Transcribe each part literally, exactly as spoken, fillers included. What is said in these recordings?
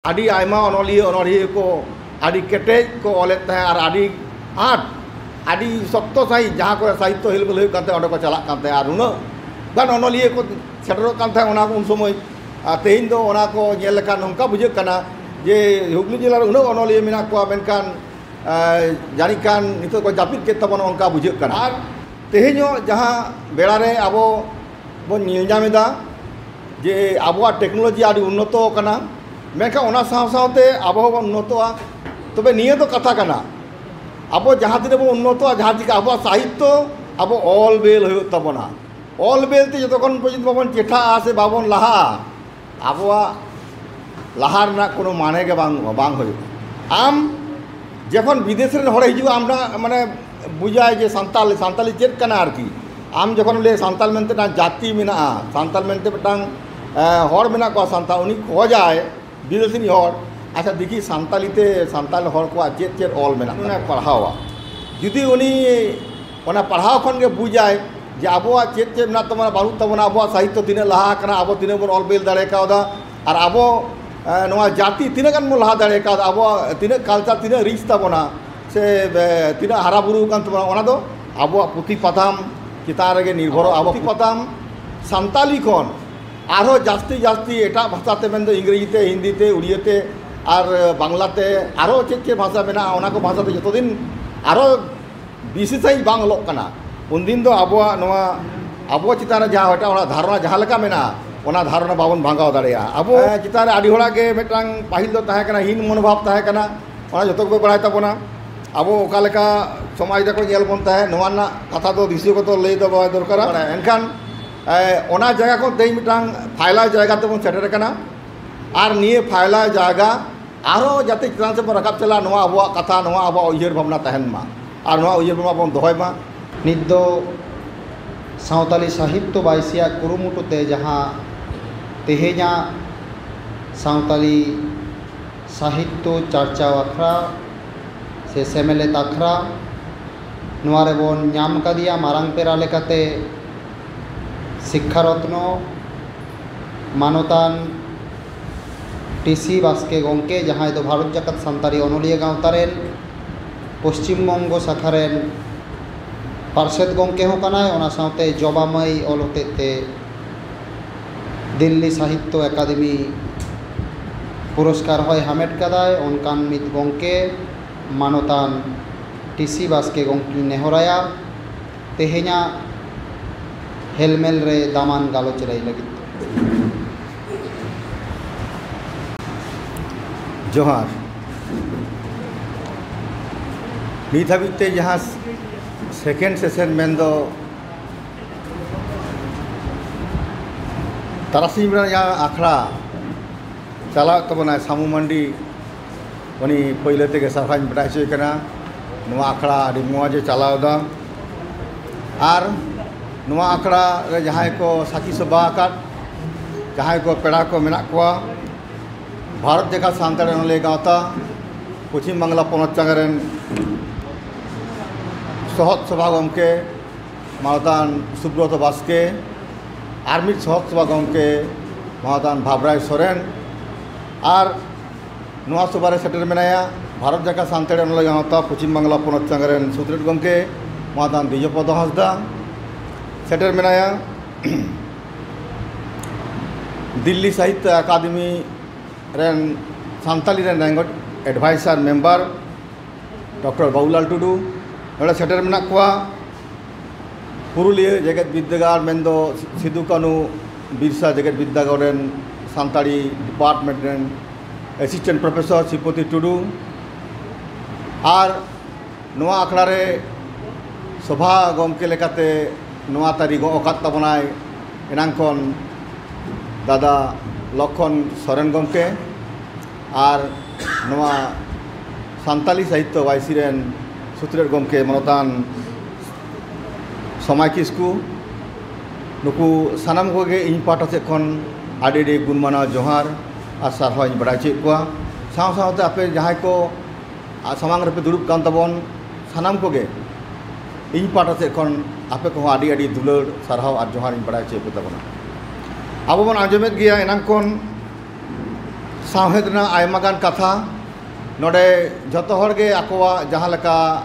ᱟᱹᱰᱤ ᱟᱭᱢᱟ ᱚᱱᱚᱞᱤᱭᱟᱹ ᱚᱱᱚᱲᱦᱤᱭᱟᱹ ᱠᱚ ᱟᱹᱰᱤ ᱠᱮᱴᱮᱡ ᱠᱚ ᱚᱞᱮᱫ ᱛᱟᱦᱮᱸᱫ ᱟᱨ ᱟᱹᱰᱤ ᱟᱸᱴ, ᱟᱹᱰᱤ ᱥᱚᱠᱛᱚ ᱥᱟᱺᱦᱤᱡ ᱡᱟᱦᱟᱸ ᱠᱚᱨᱮ ᱥᱟᱦᱤᱛᱛᱚ ᱦᱤᱞᱵᱤᱞ ᱦᱩᱭᱩᱜ ᱠᱟᱱ ᱛᱟᱦᱮᱸᱫ, ᱚᱸᱰᱮ ᱠᱚ ᱪᱟᱞᱟᱜ ᱠᱟᱱ ᱛᱟᱦᱮᱸᱫ᱾ ᱟᱨ ᱩᱱᱟᱹᱜ ᱜᱟᱱ ᱚᱱᱚᱞᱤᱭᱟᱹ ᱠᱚ ᱥᱮᱴᱮᱨᱚᱜ ᱠᱟᱱ ᱛᱟᱦᱮᱸᱫ ᱚᱱᱟ ᱩᱱ ᱥᱚᱢᱚᱭ᱾ ᱟᱨ ᱛᱮᱦᱮᱧ ᱫᱚ ᱚᱱᱟ ᱠᱚ ᱧᱮᱞ ᱞᱮᱠᱷᱟᱱ ᱱᱚᱝᱠᱟ ᱵᱩᱡᱷᱟᱹᱜ ᱠᱟᱱᱟ ᱡᱮ ᱦᱩᱜᱽᱞᱤ ᱡᱮᱞᱟ ᱨᱮ ᱩᱱᱟᱹᱜ ᱚᱱᱚᱞᱤᱭᱟᱹ ᱢᱮᱱᱟᱜ ᱠᱚᱣᱟ, ᱢᱮᱱᱠᱷᱟᱱ ᱟᱨ ᱡᱟᱹᱱᱤᱡ ᱠᱷᱟᱱ ᱱᱤᱛᱚᱜ ᱠᱚ ᱡᱟᱹᱯᱤᱫ ᱠᱮᱫ ᱛᱟᱵᱚᱱᱟ, ᱚᱱᱠᱟ ᱵᱩᱡᱷᱟᱹᱜ ᱠᱟᱱᱟ᱾ ᱟᱨ ᱛᱮᱦᱮᱧᱚᱜ ᱡᱟᱦᱟᱸ ᱵᱮᱲᱟ ᱨᱮ ᱟᱵᱚ ᱵᱚᱱ ᱧᱮᱞ ᱧᱟᱢ ᱮᱫᱟ ᱡᱮ ᱟᱵᱚᱣᱟᱜ ᱴᱮᱠᱱᱳᱞᱚᱡᱤ ᱟᱹᱰᱤ ᱩᱱᱱᱚᱛᱚ ᱟᱠᱟᱱᱟ, ᱢᱮᱱᱠᱷᱟᱱ ᱚᱱᱟ ᱥᱟᱶ ᱥᱟᱶᱛᱮ ᱟᱵᱚ ᱦᱚᱸᱵᱚᱱ ᱩᱱᱱᱚᱛᱚᱜᱼᱟ᱾ ᱛᱚᱵᱮ ᱱᱤᱭᱟᱹ ᱫᱚ ᱠᱟᱛᱷᱟ ᱠᱟᱱᱟ, ᱟᱵᱚ ᱡᱟᱦᱟᱸ ᱛᱤᱱᱟᱹᱜ ᱵᱚᱱ ᱩᱱᱱᱚᱛᱚᱜᱼᱟ, ᱡᱟᱦᱟᱸ ᱪᱤᱠᱟ ᱟᱵᱚᱣᱟᱜ ᱥᱟᱦᱤᱛᱛᱚ ᱟᱵᱚ ᱚᱞ ᱵᱮᱞ ᱦᱩᱭᱩᱜ ᱛᱟᱵᱚᱱᱟ᱾ ᱚᱞ ᱵᱮᱞ ᱛᱮ ᱡᱚᱛᱚ ᱠᱷᱚᱱ ᱯᱚᱨᱡᱚᱱᱛᱚ ᱵᱟᱵᱚᱱ ᱪᱮᱴᱷᱟᱜᱼᱟ ᱥᱮ ᱵᱟᱵᱚᱱ ᱞᱟᱦᱟᱜᱼᱟ, ᱟᱵᱚᱣᱟᱜ ᱞᱟᱦᱟ ᱨᱮᱱᱟᱜ ᱠᱳᱱᱳ ᱢᱟᱱᱮ ᱜᱮ ᱵᱟᱝ, ᱵᱟᱝ ᱦᱩᱭᱩᱜᱼᱟ᱾ ᱟᱢ ᱡᱚᱠᱷᱚᱱ ᱵᱤᱫᱮᱥ ᱨᱮᱱ ᱦᱚᱲᱮ ᱦᱤᱡᱩᱜᱼᱟ, ᱟᱢ ᱫᱚ ᱢᱟᱱᱮ ᱵᱩᱡᱟᱭ ᱡᱮ ᱥᱟᱱᱛᱟᱞ, ᱥᱟᱱᱛᱟᱞᱤ ᱪᱮᱫ ᱠᱟᱱᱟ ᱟᱨᱠᱤ᱾ ᱟᱢ ᱡᱚᱠᱷᱚᱱ ᱞᱟᱹᱭ ᱥᱟᱱᱛᱟᱞ ᱢᱮᱱᱛᱮ ᱢᱤᱫᱴᱟᱝ ᱡᱟᱹᱛᱤ ᱢᱮᱱᱟᱜᱼᱟ, ᱥᱟᱱᱛᱟᱞ ᱢᱮᱱᱛᱮ ᱢᱤᱫᱴᱟᱝ, ᱮ, ᱦᱚᱲ ᱢᱮᱱᱟᱜ ᱠᱚᱣᱟ ᱥᱟᱱᱛᱟᱲ, ᱩᱱᱤ ᱠᱷᱚᱡᱟᱭ ᱵᱤᱫᱮᱥᱤ ᱨᱤᱱᱤᱡ ᱦᱚᱲ, ᱟᱪᱪᱷᱟ ᱫᱮᱠᱷᱤ ᱥᱟᱱᱛᱟᱞᱤ ᱛᱮ ᱥᱟᱱᱛᱟᱲ ᱦᱚᱲ ᱠᱚᱣᱟᱜ ᱪᱮᱫ ᱪᱮᱫ ᱚᱞ ᱢᱮᱱᱟᱜ ᱛᱟᱠᱚᱣᱟ, ᱯᱟᱲᱦᱟᱣᱟ᱾ ᱡᱩᱫᱤ ᱩᱱᱤ ᱚᱱᱟ ᱯᱟᱲᱦᱟᱣ ᱠᱷᱚᱱ ᱜᱮ ᱵᱩᱡᱟᱭ ᱡᱮ ᱟᱵᱚᱣᱟᱜ ᱪᱮᱫ ᱪᱮᱫ ᱢᱮᱱᱟᱜ ᱛᱟᱵᱚᱱᱟ, ᱵᱟᱹᱱᱩᱜ ᱛᱟᱵᱚᱱᱟ, ᱟᱵᱚᱣᱟᱜ ᱥᱟᱦᱤᱛᱛᱚ ᱛᱤᱱᱟᱹᱜ ᱞᱟᱦᱟ ᱟᱠᱟᱱᱟ, ᱟᱵᱚ ᱛᱤᱱᱟᱹᱜ ᱵᱚᱱ ᱚᱞ ᱵᱮᱞ ᱫᱟᱲᱮ ᱠᱟᱣᱫᱟ, ᱟᱨ ᱟᱵᱚ, ᱮ, ᱱᱚᱣᱟ ᱡᱟᱹᱛᱤ ᱛᱤᱱᱟᱹᱜ ᱜᱟᱱ ᱵᱚᱱ ᱞᱟᱦᱟ ᱫᱟᱲᱮ ᱠᱟᱣᱫᱟ, ᱟᱵᱚᱣᱟᱜ ᱛᱤᱱᱟᱹᱜ culture ᱛᱤᱱᱟᱹᱜ rich ᱛᱟᱵᱚᱱᱟ, ᱥᱮ, ᱮ, ᱛᱤᱱᱟᱹᱜ ᱦᱟᱨᱟ ᱵᱩᱨᱩ ᱟᱠᱟᱱ ᱛᱟᱵᱚᱱᱟ, ᱚᱱᱟ ᱫᱚ ᱟᱵᱚᱣᱟᱜ ᱯᱩᱛᱷᱤ ᱯᱟᱛᱷᱟᱢ ᱪᱮᱛᱟᱱ ᱨᱮᱜᱮ ᱱᱤᱨᱵᱷᱚᱨᱚᱜᱼᱟ᱾ ᱟᱵᱚ ᱯᱩᱛᱷᱤ ᱯᱟᱛᱷᱟᱢ ᱥᱟᱱᱛᱟᱞᱤ ᱠᱷᱚᱱ ᱟᱨᱦᱚᱸ ᱡᱟᱹᱥᱛᱤ ᱡᱟᱹᱥᱛᱤ ᱮᱴᱟᱜ ᱵᱷᱟᱥᱟ ᱛᱮ, ᱢᱮᱱᱫᱚ ᱤᱝᱨᱮᱡᱤ ᱛᱮ, ᱦᱤᱱᱫᱤ ᱛᱮ, ᱩᱲᱤᱭᱟᱹ ᱛᱮ, ᱟᱨ ᱵᱟᱝᱞᱟ ᱛᱮ, ᱟᱨᱦᱚᱸ ᱪᱮᱫ ᱪᱮᱫ ᱵᱷᱟᱥᱟ ᱢᱮᱱᱟᱜᱼᱟ, ᱚᱱᱟ ᱠᱚ ᱵᱷᱟᱥᱟ ᱛᱮ ᱡᱚᱛᱚ ᱫᱤᱱ ᱟᱨᱦᱚᱸ ᱵᱮᱥᱤ ᱥᱟᱺᱦᱤᱡ ᱵᱟᱝ ᱚᱞᱚᱜ ᱠᱟᱱᱟ, ᱩᱱᱫᱤᱱ ᱫᱚ ᱟᱵᱚᱣᱟᱜ ᱱᱚᱣᱟ, ᱟᱵᱚ ᱪᱮᱛᱟᱱ ᱨᱮ ᱡᱟᱦᱟᱸ ᱮᱴᱟᱜ ᱦᱚᱲᱟᱜ ᱫᱷᱟᱨᱚᱱᱟ ᱡᱟᱦᱟᱸ ᱞᱮᱠᱟ ᱢᱮᱱᱟᱜᱼᱟ, ᱚᱱᱟ ᱫᱷᱟᱨᱚᱱᱟ ᱵᱟᱵᱚᱱ ᱵᱷᱟᱸᱜᱟᱣ ᱫᱟᱲᱮᱭᱟᱜᱼᱟ᱾ ᱟᱵᱚ, ᱮ, ᱪᱮᱛᱟᱱ ᱨᱮ ᱟᱹᱰᱤ ᱦᱚᱲᱟᱜ ᱜᱮ ᱢᱤᱫᱴᱟᱝ ᱯᱟᱹᱦᱤᱞ ᱫᱚ ᱛᱟᱦᱮᱸ ᱠᱟᱱᱟ, ᱦᱤᱱ ᱢᱚᱱᱳᱵᱷᱟᱵ ᱛᱟᱦᱮᱸ ᱠᱟᱱᱟ, ᱚᱱᱟ ᱡᱚᱛᱚ ᱜᱮᱵᱚ ᱵᱟᱲᱟᱭ ᱛᱟᱵᱚᱱᱟ᱾ ᱟᱵᱚ ᱚᱠᱟ ᱞᱮᱠᱟ ᱥᱚᱢᱟᱡᱽ ᱨᱮᱠᱚ ᱧᱮᱞ ᱵᱚᱱ ᱛᱟᱦᱮᱸᱫ, ᱱᱚᱣᱟ ᱨᱮᱱᱟᱜ ᱠᱟᱛᱷᱟ ᱫᱚ ᱫᱤᱥᱟᱹ ᱠᱚᱫᱚ ᱞᱟᱹᱭ ᱫᱚ ᱵᱟᱭ ᱫᱚᱨᱠᱟᱨᱟ᱾ ᱮᱱᱠᱷᱟᱱ, ᱮ, ᱚᱱᱟ ᱡᱟᱭᱜᱟ ᱠᱷᱚᱱ ᱛᱮᱦᱮᱧ ᱢᱤᱫᱴᱟᱝ ᱯᱷᱟᱭᱞᱟ ᱡᱟᱭᱜᱟ ᱛᱮᱵᱚᱱ ᱥᱮᱴᱮᱨ ᱟᱠᱟᱱᱟ᱾ ᱟᱨ ᱱᱤᱭᱟᱹ ᱯᱷᱟᱭᱞᱟ ᱡᱟᱭᱜᱟ ᱟᱨᱦᱚᱸ ᱡᱟᱛᱮ ᱪᱮᱛᱟᱱ ᱥᱮᱫ ᱵᱚᱱ ᱨᱟᱠᱟᱵ ᱪᱟᱞᱟᱜ, ᱱᱚᱣᱟ ᱟᱵᱚᱣᱟᱜ ᱠᱟᱛᱷᱟ, ᱱᱚᱣᱟ ᱟᱵᱚᱣᱟᱜ ᱩᱭᱦᱟᱹᱨ ᱵᱷᱟᱵᱽᱱᱟ ᱛᱟᱦᱮᱱ ᱢᱟ, ᱟᱨ ᱱᱚᱣᱟ ᱩᱭᱦᱟᱹᱨ ᱵᱷᱟᱵᱽᱱᱟ ᱵᱚᱱ ᱫᱚᱦᱚᱭ ᱢᱟ᱾ ᱱᱤᱛ ᱫᱚ ᱥᱟᱶᱛᱟᱞᱤ ᱥᱟᱦᱤᱛᱛᱚ ᱵᱟᱭᱥᱤᱭᱟᱜ ᱠᱩᱨᱩᱢᱩᱴᱩ ᱛᱮ ᱡᱟᱦᱟᱸ ᱛᱮᱦᱮᱧᱟᱜ ᱥᱟᱶᱛᱟᱞᱤ ᱥᱟᱦᱤᱛᱛᱚ ᱪᱟᱨᱪᱟᱣ ᱟᱠᱷᱲᱟ ᱥᱮ ᱥᱮᱢᱞᱮᱫ ᱟᱠᱷᱲᱟ, ᱱᱚᱣᱟ ᱨᱮᱵᱚᱱ ᱧᱟᱢ ᱠᱟᱫᱮᱭᱟ ᱢᱟᱨᱟᱝ ᱯᱮᱲᱟ ᱞᱮᱠᱟᱛᱮ ᱥᱤᱠᱠᱷᱟᱨᱚᱛᱱᱚ ᱢᱟᱱᱚᱛᱟᱱ ᱴᱤ ᱥᱤ ᱵᱟᱥᱠᱮ ᱜᱚᱢᱠᱮ, ᱡᱟᱦᱟᱸᱭ ᱫᱚ ᱵᱷᱟᱨᱚᱛ ᱡᱟᱠᱟᱛ ᱥᱟᱱᱛᱟᱲᱤ ᱚᱱᱚᱞᱤᱭᱟᱹ ᱜᱟᱶᱛᱟ ᱨᱮᱱ ᱯᱚᱥᱪᱤᱢ ᱵᱚᱝᱜᱚ ᱥᱟᱠᱷᱟ ᱨᱮᱱ ᱯᱟᱨᱥᱮᱛ ᱜᱚᱢᱠᱮ ᱦᱚᱸ ᱠᱟᱱᱟᱭ, ᱚᱱᱟ ᱥᱟᱶᱛᱮ ᱡᱚᱵᱟ ᱢᱟᱹᱭ ᱚᱞ ᱦᱚᱛᱮᱡ ᱛᱮ ᱫᱤᱞᱞᱤ ᱥᱟᱦᱤᱛᱛᱚ ᱮᱠᱟᱰᱮᱢᱤ ᱯᱩᱨᱚᱥᱠᱟᱨ ᱦᱚᱸᱭ ᱦᱟᱢᱮᱴ ᱠᱟᱫᱟᱭ᱾ ᱚᱱᱠᱟᱱ ᱢᱤᱫ ᱜᱚᱢᱠᱮ ᱢᱟᱱᱚᱛᱟᱱ ᱴᱤ ᱥᱤ ᱵᱟᱥᱠᱮ ᱜᱚᱢᱠᱮᱧ ᱱᱮᱦᱚᱨᱟᱭᱟ ᱛᱮᱦᱮᱧᱟᱜ ᱦᱮᱞᱢᱮᱞ ᱨᱮ ᱫᱟᱢᱟᱱ ᱜᱟᱞᱚᱪ ᱞᱟᱹᱭ ᱞᱟᱹᱜᱤᱫ ᱛᱮ᱾ ᱡᱚᱦᱟᱨ᱾ ᱱᱤᱛ ᱦᱟᱹᱵᱤᱡ ᱛᱮ ᱡᱟᱦᱟᱸ second session ᱢᱮᱱᱫᱚ ᱛᱟᱨᱟᱥᱤᱧ ᱵᱮᱲᱟ ᱡᱟᱦᱟᱸ ᱟᱠᱷᱲᱟ ᱪᱟᱞᱟᱣᱮᱫ ᱛᱟᱵᱚᱱᱟᱭ ᱥᱟᱢᱩ ᱢᱟᱱᱰᱤ, ᱩᱱᱤ ᱯᱟᱹᱭᱞᱟᱹ ᱛᱮᱜᱮ ᱥᱟᱨᱦᱟᱣᱤᱧ ᱵᱟᱰᱟᱭ ᱦᱚᱪᱚᱭᱮ ᱠᱟᱱᱟ᱾ ᱱᱚᱣᱟ ᱟᱠᱷᱲᱟ ᱟᱹᱰᱤ ᱢᱚᱡᱽ ᱮ ᱪᱟᱞᱟᱣ ᱮᱫᱟ᱾ ᱟᱨ ᱱᱚᱣᱟ ᱟᱠᱷᱲᱟ ᱨᱮ ᱡᱟᱦᱟᱸᱭ ᱠᱚ ᱥᱟᱹᱠᱷᱤ ᱥᱚᱵᱷᱟ ᱟᱠᱟᱫ, ᱡᱟᱦᱟᱸᱭ ᱠᱚ ᱯᱮᱲᱟ ᱠᱚ ᱢᱮᱱᱟᱜ ᱠᱚᱣᱟ, ᱵᱷᱟᱨᱚᱛ ᱡᱟᱠᱟᱛ ᱥᱟᱱᱛᱟᱲ ᱚᱱᱚᱞᱤᱭᱟᱹ ᱜᱟᱶᱛᱟ ᱯᱚᱪᱷᱤᱢ ᱵᱟᱝᱞᱟ ᱯᱚᱱᱚᱛ ᱪᱟᱸᱜᱟ ᱨᱮᱱ ᱥᱚᱦᱚᱫ ᱥᱚᱵᱷᱟ ᱜᱚᱢᱠᱮ ᱢᱟᱱᱚᱛᱟᱱ ᱥᱩᱵᱨᱚᱛᱚ ᱵᱟᱥᱠᱮ, ᱟᱨ ᱢᱤᱫ ᱥᱚᱦᱚᱫ ᱥᱚᱵᱷᱟ ᱜᱚᱢᱠᱮ ᱢᱟᱱᱚᱛᱟᱱ ᱵᱷᱟᱵᱽᱨᱟᱭ ᱥᱚᱨᱮᱱ, ᱟᱨ ᱱᱚᱣᱟ ᱥᱚᱵᱷᱟ ᱨᱮ ᱥᱮᱴᱮᱨ ᱢᱮᱱᱟᱭᱟ ᱵᱷᱟᱨᱚᱛ ᱡᱟᱠᱟᱛ ᱥᱟᱱᱛᱟᱲ ᱚᱱᱚᱞᱤᱭᱟᱹ ᱜᱟᱶᱛᱟ ᱯᱚᱪᱷᱤᱢ ᱵᱟᱝᱞᱟ ᱯᱚᱱᱚᱛ ᱪᱟᱸᱜᱟ ᱨᱮᱱ ᱥᱩᱛᱨᱮᱛ ᱜᱚᱢᱠᱮ ᱢᱟᱱᱚᱛᱟᱱ ᱫᱤᱡᱚᱯᱚᱫᱚ ᱦᱟᱸᱥᱫᱟ, ᱥᱮᱴᱮᱨ ᱢᱮᱱᱟᱭᱟ ᱫᱤᱞᱞᱤ ᱥᱟᱦᱤᱛᱛᱚ ᱟᱠᱟᱫᱮᱢᱤ ᱨᱮᱱ ᱥᱟᱱᱛᱟᱞᱤ ᱨᱮᱱ language advisor member doctor Babulal Tudu. ᱱᱚᱰᱮ ᱥᱮᱴᱮᱨ ᱢᱮᱱᱟᱜ ᱠᱚᱣᱟ ᱯᱩᱨᱩᱞᱤᱭᱟᱹ ᱡᱮᱜᱮᱛ ᱵᱤᱨᱫᱟᱹᱜᱟᱲ, ᱢᱮᱱᱫᱚ ᱥᱤᱫᱩ ᱠᱟᱹᱱᱩ ᱵᱤᱨᱥᱟ ᱡᱮᱜᱮᱛ ᱵᱤᱨᱫᱟᱹᱜᱟᱲ ᱨᱮᱱ ᱥᱟᱱᱛᱟᱲᱤ department ᱨᱮᱱ assistant professor ᱥᱨᱤᱯᱚᱛᱤ ᱴᱩᱰᱩ᱾ ᱟᱨ ᱱᱚᱣᱟ ᱟᱠᱷᱲᱟ ᱨᱮ ᱥᱚᱵᱷᱟ ᱜᱚᱢᱠᱮ ᱞᱮᱠᱟᱛᱮ ᱱᱚᱣᱟ ᱛᱟᱹᱨᱤ ᱜᱚᱜ ᱟᱠᱟᱫ ᱛᱟᱵᱚᱱᱟᱭ ᱮᱱᱟᱝ ᱠᱷᱚᱱ ᱫᱟᱫᱟ ᱞᱚᱠᱷᱚᱱ ᱥᱚᱨᱮᱱ ᱜᱚᱢᱠᱮ, ᱟᱨ ᱱᱚᱣᱟ ᱥᱟᱱᱛᱟᱞᱤ ᱥᱟᱦᱤᱛᱛᱚ ᱵᱟᱭᱥᱤ ᱨᱮᱱ ᱥᱩᱛᱨᱮᱛ ᱜᱚᱢᱠᱮ ᱢᱟᱱᱚᱛᱟᱱ ᱥᱚᱢᱟᱭ ᱠᱤᱥᱠᱩ᱾ ᱱᱩᱠᱩ ᱥᱟᱱᱟᱢ ᱠᱚᱜᱮ ᱤᱧ ᱯᱟᱦᱴᱟ ᱥᱮᱫ ᱠᱷᱚᱱ ᱟᱹᱰᱤ ᱟᱹᱰᱤ ᱜᱩᱱ ᱢᱟᱱᱟᱣ ᱡᱚᱦᱟᱨ ᱟᱨ ᱥᱟᱨᱦᱟᱣ ᱤᱧ ᱵᱟᱲᱟᱭ ᱦᱚᱪᱚᱭᱮᱫ ᱠᱚᱣᱟ᱾ ᱥᱟᱶ ᱥᱟᱶᱛᱮ ᱟᱯᱮ ᱡᱟᱦᱟᱸᱭ ᱠᱚ ᱟᱨ ᱥᱟᱢᱟᱝ ᱨᱮᱯᱮ ᱫᱩᱲᱩᱵ ᱠᱟᱱ ᱛᱟᱵᱚᱱ ᱥᱟᱱᱟᱢ ᱠᱚᱜᱮ ᱤᱧ ᱯᱟᱦᱴᱟ ᱥᱮᱫ ᱠᱷᱚᱱ ᱟᱯᱮ ᱠᱚᱦᱚᱸ ᱟᱹᱰᱤ ᱟᱹᱰᱤ ᱫᱩᱞᱟᱹᱲ, ᱥᱟᱨᱦᱟᱣ ᱟᱨ ᱡᱚᱦᱟᱨ ᱤᱧ ᱵᱟᱲᱟᱭ ᱦᱚᱪᱚᱭᱮᱫ ᱯᱮ ᱛᱟᱵᱚᱱᱟ᱾ ᱟᱵᱚ ᱵᱚᱱ ᱟᱸᱡᱚᱢᱮᱫ ᱜᱮᱭᱟ ᱮᱱᱟᱝ ᱠᱷᱚᱱ ᱥᱟᱶᱦᱮᱫ ᱨᱮᱱᱟᱜ ᱟᱭᱢᱟ ᱜᱟᱱ ᱠᱟᱛᱷᱟ ᱱᱚᱰᱮ ᱡᱷᱚᱛᱚ ᱦᱚᱲ ᱜᱮ ᱟᱠᱚᱣᱟᱜ ᱡᱟᱦᱟᱸ ᱞᱮᱠᱟ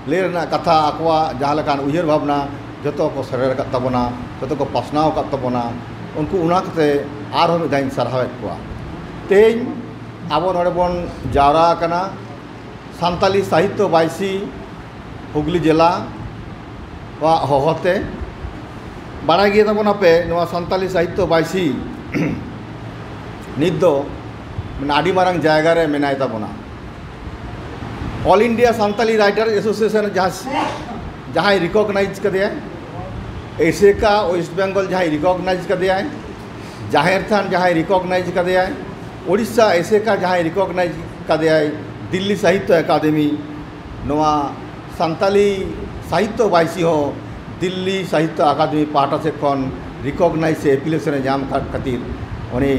ᱞᱟᱹᱭ ᱨᱮᱱᱟᱜ ᱠᱟᱛᱷᱟ, ᱟᱠᱚᱣᱟᱜ ᱡᱟᱦᱟᱸ ᱞᱮᱠᱟᱱ ᱩᱭᱦᱟᱹᱨ ᱵᱷᱟᱵᱽᱱᱟ ᱡᱷᱚᱛᱚ ᱠᱚ ᱥᱮᱴᱮᱨ ᱟᱠᱟᱫ ᱛᱟᱵᱚᱱᱟ, ᱡᱷᱚᱛᱚ ᱠᱚ ᱯᱟᱥᱱᱟᱣ ᱟᱠᱟᱫ ᱛᱟᱵᱚᱱᱟ, ᱩᱱᱠᱩ ᱚᱱᱟ ᱠᱟᱛᱮ ᱟᱨᱦᱚᱸ ᱢᱤᱫ ᱫᱷᱟᱣ ᱤᱧ ᱥᱟᱨᱦᱟᱣᱮᱫ ᱠᱚᱣᱟ᱾ ᱛᱮᱦᱮᱧ ᱟᱵᱚ ᱱᱚᱰᱮ ᱵᱚᱱ ᱡᱟᱣᱨᱟ ᱟᱠᱟᱱᱟ ᱥᱟᱱᱛᱟᱞᱤ ᱥᱟᱦᱤᱛᱛᱚ ᱵᱟᱭᱥᱤ ᱦᱩᱜᱽᱞᱤ ᱡᱮᱞᱟ ᱣᱟᱜ ᱦᱚᱦᱚᱛᱮ᱾ ᱵᱟᱲᱟᱭ ᱜᱮ ᱛᱟᱵᱚᱱᱟᱯᱮ, ᱱᱚᱣᱟ ᱥᱟᱱᱛᱟᱞᱤ ᱥᱟᱦᱤᱛᱛᱚ ᱵᱟᱭᱥᱤ ᱱᱤᱛ ᱫᱚ ᱢᱟᱱᱮ ᱟᱹᱰᱤ ᱢᱟᱨᱟᱝ ᱡᱟᱭᱜᱟ ᱨᱮ ᱢᱮᱱᱟᱭ ᱛᱟᱵᱚᱱᱟ᱾ All India Santali Writer Association ᱡᱟᱦᱟᱸ, ᱡᱟᱦᱟᱸᱭ ᱨᱤᱠᱚᱜᱱᱟᱭᱤᱡᱽ ᱠᱟᱫᱮᱭᱟᱭ, ᱮᱥᱮᱠᱟ ᱳᱭᱮᱥᱴ ᱵᱮᱝᱜᱚᱞ ᱡᱟᱦᱟᱸᱭ ᱨᱤᱠᱚᱜᱱᱟᱭᱤᱡᱽ ᱠᱟᱫᱮᱭᱟᱭ, ᱡᱟᱦᱮᱨ ᱛᱷᱟᱱ ᱡᱟᱦᱟᱸᱭ ᱨᱤᱠᱚᱜᱱᱟᱭᱤᱡᱽ ᱠᱟᱫᱮᱭᱟᱭ, ᱳᱰᱤᱥᱟ ᱮᱥᱮᱠᱟ ᱡᱟᱦᱟᱸᱭ ᱨᱤᱠᱚᱜᱱᱟᱭᱤᱡᱽ ᱠᱟᱫᱮᱭᱟᱭ, ᱫᱤᱞᱞᱤ ᱥᱟᱦᱤᱛᱛᱚ ᱮᱠᱟᱰᱮᱢᱤ, ᱱᱚᱣᱟ ᱥᱟᱱᱛᱟᱞᱤ ᱥᱟᱦᱤᱛᱛᱚ ᱵᱟᱭᱥᱤ ᱦᱚᱸ ᱫᱤᱞᱞᱤ ᱥᱟᱦᱤᱛᱛᱚ ᱟᱠᱟᱫᱮᱢᱤ ᱯᱟᱦᱴᱟ ᱥᱮᱫ ᱠᱷᱚᱱ ᱨᱤᱠᱚᱜᱱᱟᱭᱤᱡᱽ ᱥᱮ ᱮᱯᱤᱞᱮᱥᱚᱱ ᱮ ᱧᱟᱢ ᱟᱠᱟᱫ ᱠᱷᱟᱹᱛᱤᱨ ᱩᱱᱤ